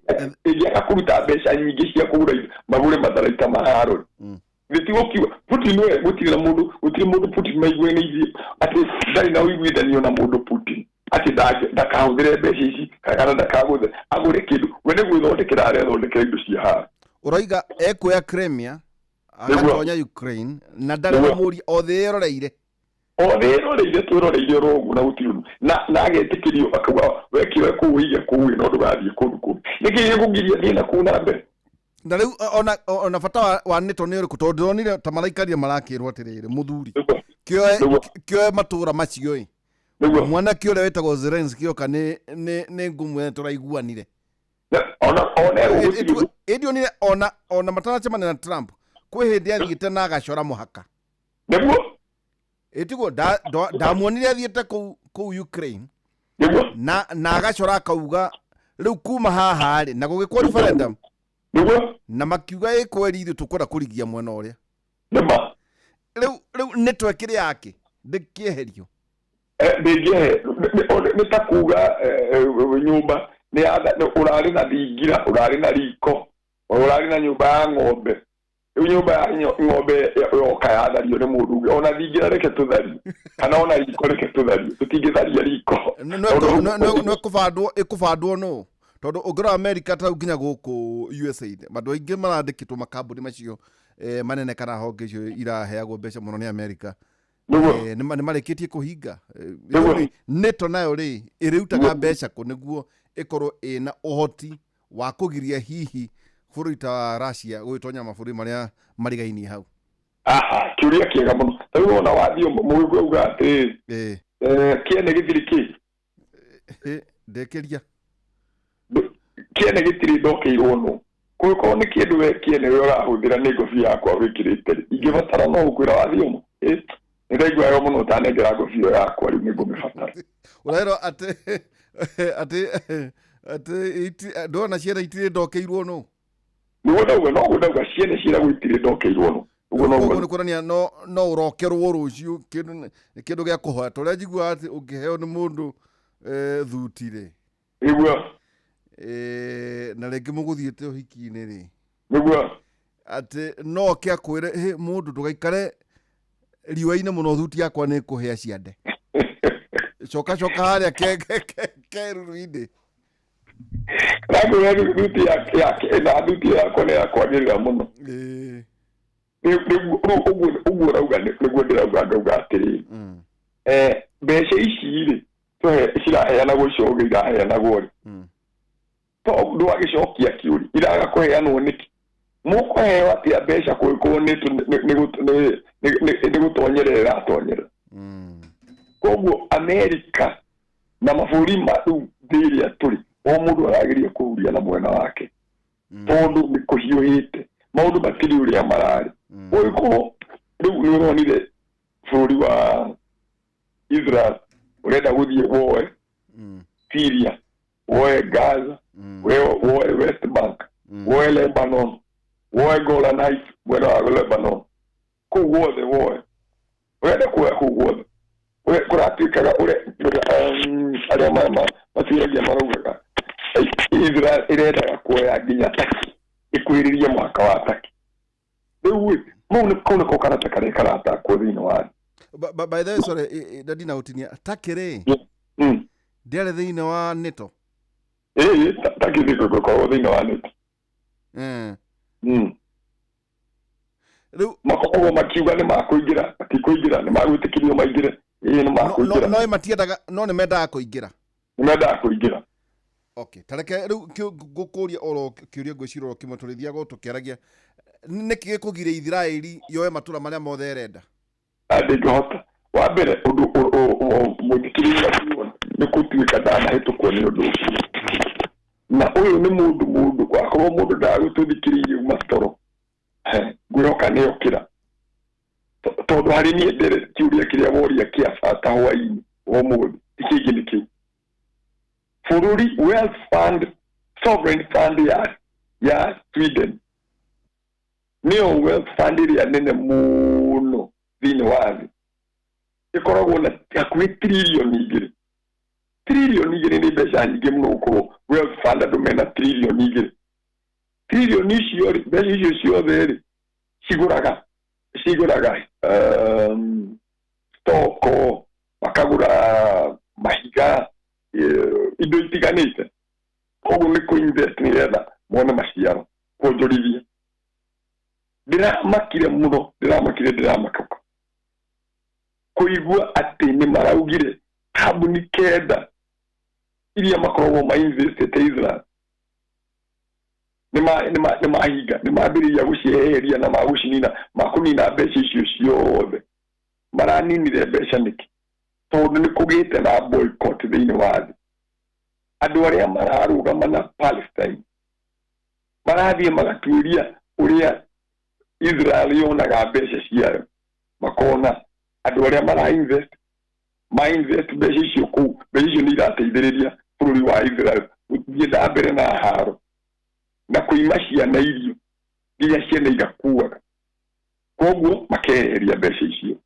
G: ĩngĩaga kũruta mbeca nyingĩ cia kũgũra magũre matharaita ma haro gĩtigũkiuga Putin we gũtirĩ na mũndũ, gũtirĩ mũndũ Putin maiguanĩirie atĩ ndarĩ na ũiguithanio na mũndũ Putin atĩ ndakahũthĩre mbeca ici kana ndakagũthe agũre kĩndũ, we nĩ gwĩthondekera arethondekera indo cia haro.
C: Ũroiga ekuoya Crimea agatonya Ukraine na ndarĩ na mũri othe ĩroreire,
G: othe ĩroreire, twĩroreire oro ũguo na gũtirĩ ũndũ na agetĩkĩrio akauga we kĩoe kũu ũige kũu no ndũgathiĩ kũndũ kũngĩ, nĩkĩ gĩkũgiria thiĩ na kũu na mbere?
C: Na rĩu ona bata wa NATO nĩ ũrĩkũ? Tondũ ndĩronire ta maraikarire marakĩrwo atĩrĩrĩ, mũthuri kĩoe matũra macio ĩ, mwanake ũrĩa wĩtagwo Zelensky oka nĩ ngumu ĩno tũraiguanire ĩndionire ona matanacemania na Trump kwĩ hĩndĩ athiĩte na agacora mũhaka
G: nĩguo
C: ĩtiguo ndamuonire athiĩte kũu Ukraine na agacora akauga rĩu kuma haha rĩ na gũgĩkwo referendum
G: nĩguo
C: na makiuga ĩkweri ithuĩ tũkwenda kũrigia mwena ũrĩa
G: nĩma.
C: Rĩu NATO ĩkĩrĩ yake ndĩkĩeherio
G: ndĩngĩehe, nĩ ta kuga nyũmba ũrarĩ na thingira, ũrarĩ na riko, ũrarĩ na nyũmba ya ng'ombe, rĩu nyũmba ya ng'ombe yoka yathario nĩ mũndũ ũngĩ, ona thingira reke tũtharie kana ona riko reke tũtharie, tũtingĩtharia riko
C: no ĩkũbandwo nũ? Tondũ ũngĩrora America ta nginya gũkũ USAID andũ aingĩ marandĩkĩtwo makambuni macio manene kana honge icio iraheagwo mbeca mũno nĩ America nĩ marĩkĩtie kũhinga. NATO nayo rĩ ĩrĩrutaga mbeca kũ nĩguo ĩkorwo ĩna ũhoti wa kũgiria hihi bũrũri ta Russia gũgĩtonya mabũrũri marĩa marigainie hau?
G: Aha, kĩũria kĩega mũno. Ta rĩu ona wathiĩ mũgĩkũyũ auga atĩrĩrĩ, kĩene gĩtirĩ kĩ
C: ndĩkĩria
G: kĩene gĩtirĩ ndokeirwo nũ, kũngĩkorwo nĩ kĩndũ we kĩene we ũrahũthĩra nĩ ngobia yakwa wĩkĩrĩte rĩ, ingĩbatara no gũkwĩra wathiĩ ũmwe nĩ ndaigua wega mũno ũtanengera ngobia ĩyo yakwa rĩu nĩ ngũmĩbatara.
C: Ũrerwo atĩ atĩ atĩ ndona ciana itirĩ ndokeirwo nũ?
G: Nĩguo ndauga, noguo ndauga ciene ciĩragwo itirĩ ndokeirwo nũ. Ũguo noguo
C: nĩ kuonania no ũrokerwo rũciũ kĩndũ gĩa kũhoya ta ũrĩa njiguaga atĩ ũngĩheo nĩ mũndũ thuti rĩ
G: nĩguo
C: na rĩngĩ mũgũthiĩte ũhiki-inĩ rĩ
G: nĩguo
C: atĩ no oke akwĩre hĩ mũndũ ndũgaikare riũa-inĩ mũno thuti yakwa nĩ ĩkũhĩa ciande, coka coka harĩa keruru-inĩ.
G: Ndakũhe thuti yake na thuti yakwa nĩ yakwagĩrĩra mũno. Ũguo ũrauga nĩguo ndĩrauga, ngauga atĩrĩrĩ, mbeca ici rĩ ciraheanagwo icio ũngĩ iraheanagwo rĩ to ndwagĩcokia kĩũria iraga kũheanwo nĩkĩ? Mũkũheo atĩa mbeca kũngĩkorwo nĩ gũtonyerera ĩratonyerera? Koguo Amerika na mabũrũri ma rĩu thĩ ĩrĩa tũrĩ o mũndũ arageria kũhuria na mwena wake tondũ nĩ kũhiũhĩte, maũndũ matirĩ ũrĩa mararĩ. Ũngĩkorwo rĩu nĩ ũronire bũrũri wa Israel ũrenda gũthiĩ woe Syria, woe Gaza, woe West Bank, woe Lebanon, woe Golan Heights mwena wa Lebanon, kũu guothe woe ũrenda kuoya kũu guothe kũratuĩkaga arĩa matuĩragia maraugaga Israel ĩrendaga kuoya nginya Turkey, ĩkuhĩrĩrie mũhaka wa Turkey. Rĩu mau kau nĩko karata karĩa karatakwo thĩinĩ wa thĩ.
C: By the way, sorry, ndina gũtinia, Turkey rĩ ndĩarĩ thĩinĩ wa NATO?
G: Ĩĩ, Turkey ndĩgũkorwo thĩinĩ wa NATO.
C: Rĩu
G: makoragwo makiuga nĩ makũingĩra, matikũingĩra, nĩ magwĩtĩkĩrio maingĩre, ĩĩ nĩ makũingĩra.
C: No matiendaga, no nĩ mendaga kũingĩra.
G: Nĩ mendaga kũingĩra.
C: Okay, ta reke rĩu ngũkũria oro kĩũria ngwĩciria oro kĩmwe tũrĩthiaga tũkĩaragia, nĩkĩ gĩkũgiria Ithiraeli yoe matũra marĩa mothe ĩrenda?
G: Ndĩngĩhota. Wa mbere ũndũ mũthikĩrĩria nĩ gũtuĩka ndanahĩtũkwo nĩ ũndũ ũcio, na ũyũ nĩ mũndũ wakorwo mũndũ ndagũtũthikĩrĩirie uma toro, ngwĩhoka nĩ okĩra. Tondũ harĩ niĩ ndĩrĩ kĩũria kĩrĩa woria kĩa bata hwainĩ ũmũthĩ kĩngĩ nĩ kĩu. Bũrũri wealth fund, sovereign fund ya Sweden nĩyo wealth fund ĩrĩa nene mũno thĩinĩ wa thĩ, ĩkoragwo na hakuhĩ tririoni 2. Tririoni 2 nĩ mbeca nyingĩ mũno gũkorwo wealth fund andũ mena tririoni 2. Tririoni icio rĩ, mbeca icio ciothe rĩ, cigũraga stoko, makagũra mahiga, indo itiganĩte. Koguo nĩ kũ-invest nĩgetha mone maciaro, kuonjorithia. Ndĩramakire mũno, ndĩramakire kũigua atĩ nĩ maraugire kambuni 9 iria makoragwo ma-investĩte Israel nĩ mahinga, nĩ mambĩrĩria gũcieheria na magũcinina, makũnina mbeca icio ciothe. Maraninire mbeca nĩkĩ? Tondũ nĩ kũgĩte na boycott thĩinĩ wa thĩ. Andũ arĩa mararũgama na Palestine marathiĩ magatuĩria ũrĩa Israel yonaga mbeca ciayo, makona andũ arĩa mara invest, ma invest mbeca icio kũu, mbeca icio nĩ irateithĩrĩria bũrũri wa Israel gũthiĩ na mbere na haro na kũima ciana irio nginya ciana igakuaga. Koguo makeheria mbeca icio.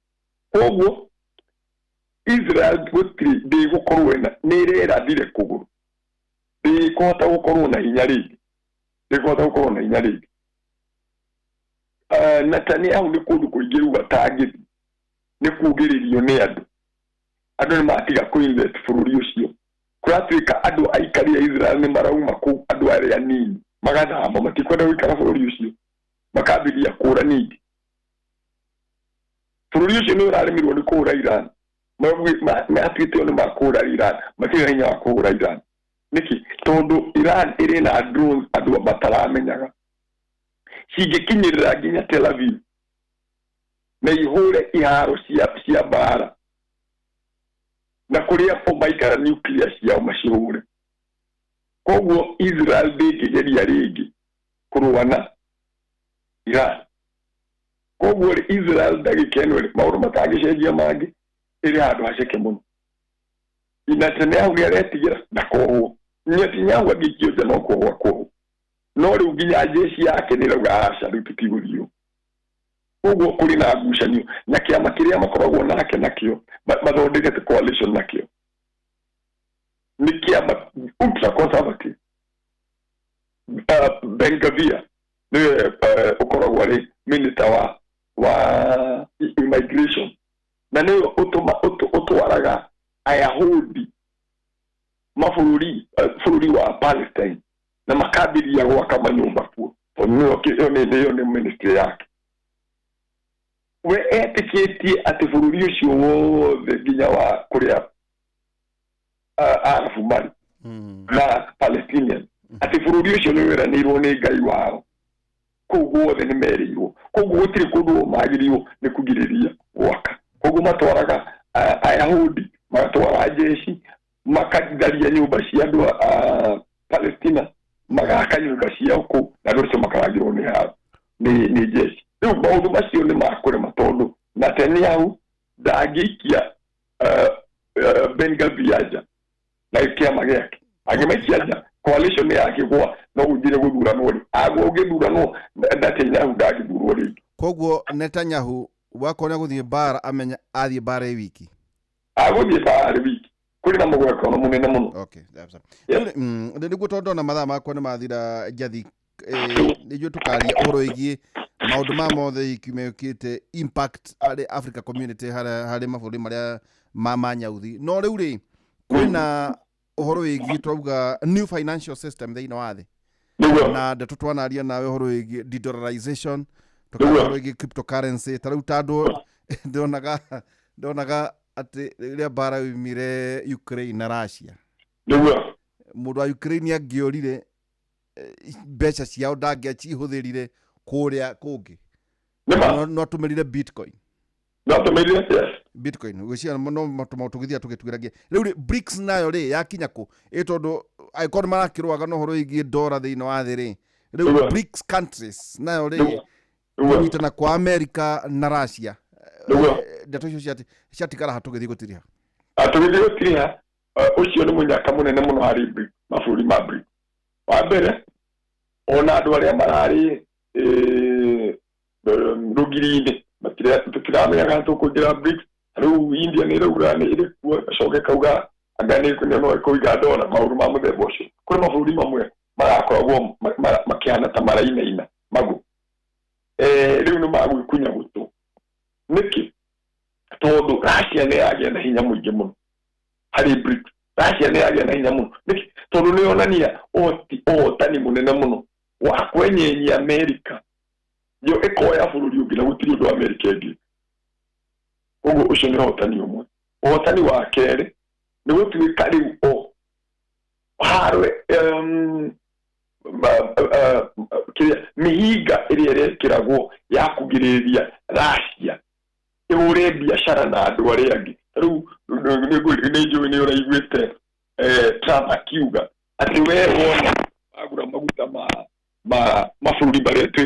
G: Koguo Israel gũtirĩ ndĩgũkorwo ĩna, nĩ ĩrerathire kũgũrũ, ndĩkũhota gũkorwo na hinya rĩngĩ, ndĩkũhota gũkorwo na hinya rĩngĩ. Netanyahu nĩ kũndũ kũingĩ rĩu atangĩthiĩ, nĩ kuugĩrĩrio nĩ andũ. Andũ nĩ matiga kũ-invest bũrũri ũcio. Kũratuĩka andũ aikari a Israel nĩ marauma kũu, andũ arĩa anini magathama, matikwenda gũikara bũrũri ũcio, makambĩrĩria kũũra ningĩ. Bũrũri ũcio nĩ ũraremirwo nĩ kũhũra Iran. Matuĩte o nĩ makũhũra Iran, matirĩ na hinya wa kũhũra Iran. Nĩkĩ? Tondũ Iran ĩrĩ na drones andũ mataramenyaga, cingĩkinyĩrĩra nginya Tel Aviv na ihũre iharo cia mbara na kũrĩa o maikara nuclear ciao macihũre. Koguo Israel ndĩngĩgeria rĩngĩ kũrũa na Iran. Koguo rĩ, Israel ndagĩka ĩno rĩ, maũndũ matangĩcenjia mangĩ, ĩrĩ handũ haceke mũno. Netanyahu nĩ aretigĩra ndakohwo. Netanyahu angĩikio nja no kuohwo akuohwo. No rĩu nginya jeshi yake nĩ ĩrauga aca, rĩu tũtigũthiĩ. Koguo kũrĩ na ngucanio na kĩama kĩrĩa makoragwo nake nakĩo, mathondekete coalition nakĩo nĩ kĩama ultra conservative. Ben Gvir nĩwe ũkoragwo arĩ minister wa immigration, na nĩwe ũtwaraga Ayahudi mabũrũri, bũrũri wa Palestine, na makambĩrĩria gwaka manyũmba kuo, tondũ nĩyo nĩ ministry yake. We etĩkĩtie atĩ bũrũri ũcio wothe nginya wa kũrĩa Arabu marĩ na Palestinian, atĩ bũrũri ũcio nĩ weranĩirwo nĩ Ngai wao, kũu guothe nĩ merĩirwo. Koguo gũtirĩ kũndũ magĩrĩirwo nĩ kũgirĩrĩria gwaka. Koguo matwaraga Ayahudi, magatwara jeshi, makatharia nyũmba cia andũ a Palestina, magaka nyũmba ciao kũu, na andũ acio makarangĩrwo nĩ jeshi. Rĩu maũndũ macio nĩ makũrema, tondũ Netanyahu ndangĩikia Ben Gvir nja na kĩama gĩake. Angĩmaikia nja, coalition yake gwa no gũthire gũthuranwo rĩ, agwo ũngĩthuranwo, Netanyahu ndangĩthurwo rĩngĩ.
C: Koguo Netanyahu wakorwo nĩ agũthiĩ mbara, amenya athiĩ mbara ĩ wiki,
G: agũthiĩ mbara arĩ wiki, kũrĩ na mũgwekano mũnene mũno.
C: Okay, that's it. Nĩguo tondũ ndona mathaa makwa nĩ mathira, Njathi, nĩguo tũkaria ũhoro wĩgiĩ maũndũ ma mothe mekĩte impact harĩ Africa community, harĩ mabũrũri marĩa ma nyauthi. No rĩu rĩ, kwĩna ũhoro wĩgiĩ twauga new financial system thĩinĩ wa thĩ, na ndeto twanaria nawe ũhoro wĩgiĩ de-dollarization, tũkaria ũhoro wĩgiĩ cryptocurrency. Ta rĩu tondũ ndonaga atĩ rĩrĩa mbara yoimire Ukraine na Russia, mũndũ wa Ukraine angĩorire mbeca ciao ndangĩacihũthĩrire kũrĩa kũngĩ, no atũmĩrire Bitcoin.
G: No atũmĩrire, yes.
C: Bitcoin gwĩciria no matũma tũgĩthiĩ tũgĩtuĩragia. Rĩu rĩ, BRICS nayo rĩ yakinya kũ ĩ? Tondũ angĩkorwo nĩ marakĩrũaga na ũhoro wĩgiĩ ndora thĩinĩ wa thĩ rĩ, rĩu BRICS countries nayo rĩ, kũnyitana kwa America na Russia.
G: Nĩguo.
C: Ndeto icio ciatigara ha tũgĩthiĩ gũtiriha.
G: Tũgĩthiĩ gũtiriha, ũcio nĩ mũnyaka mũnene mũno harĩ BRICS, mabũrũri ma BRICS. Wa mbere, ona andũ arĩa mararĩ rũgiri-inĩ tũtiramenyaga kana tũkũingĩra BRICS. Rĩu India nĩ ĩrauga nĩ ĩrĩ kuo, ĩgacoka ĩkauga anga nĩ no ĩkũiga dola, maũndũ ma mũthemba ũcio. Kũrĩ mabũrũri mamwe marakoragwo makĩhana ta marainaina magũ. Rĩu nĩ magwĩkunya gũtũ. Nĩkĩ? Tondũ Russia nĩ yagĩa na hinya mũingĩ mũno harĩ BRICS. Russia nĩ yagĩa na hinya mũno. Nĩkĩ? Tondũ nĩ yonania ũhotani mũnene mũno wa kwenyenyia Amerika, yo ĩkoya bũrũri ũngĩ na gũtirĩ ũndũ Amerika ĩngĩ. Koguo ũcio nĩ ũhotani ũmwe. Ũhotani wa kerĩ nĩ gũtuĩka rĩu o harwe kĩrĩa mĩhinga ĩrĩa ĩrekĩragwo ya kũgirĩrĩria Russia ĩhũre biacara na andũ arĩa angĩ. Rĩu nĩ njũĩ nĩ ũraiguĩte Trump akiuga atĩ we wona wagũra maguta ma mabũrũri marĩa twĩ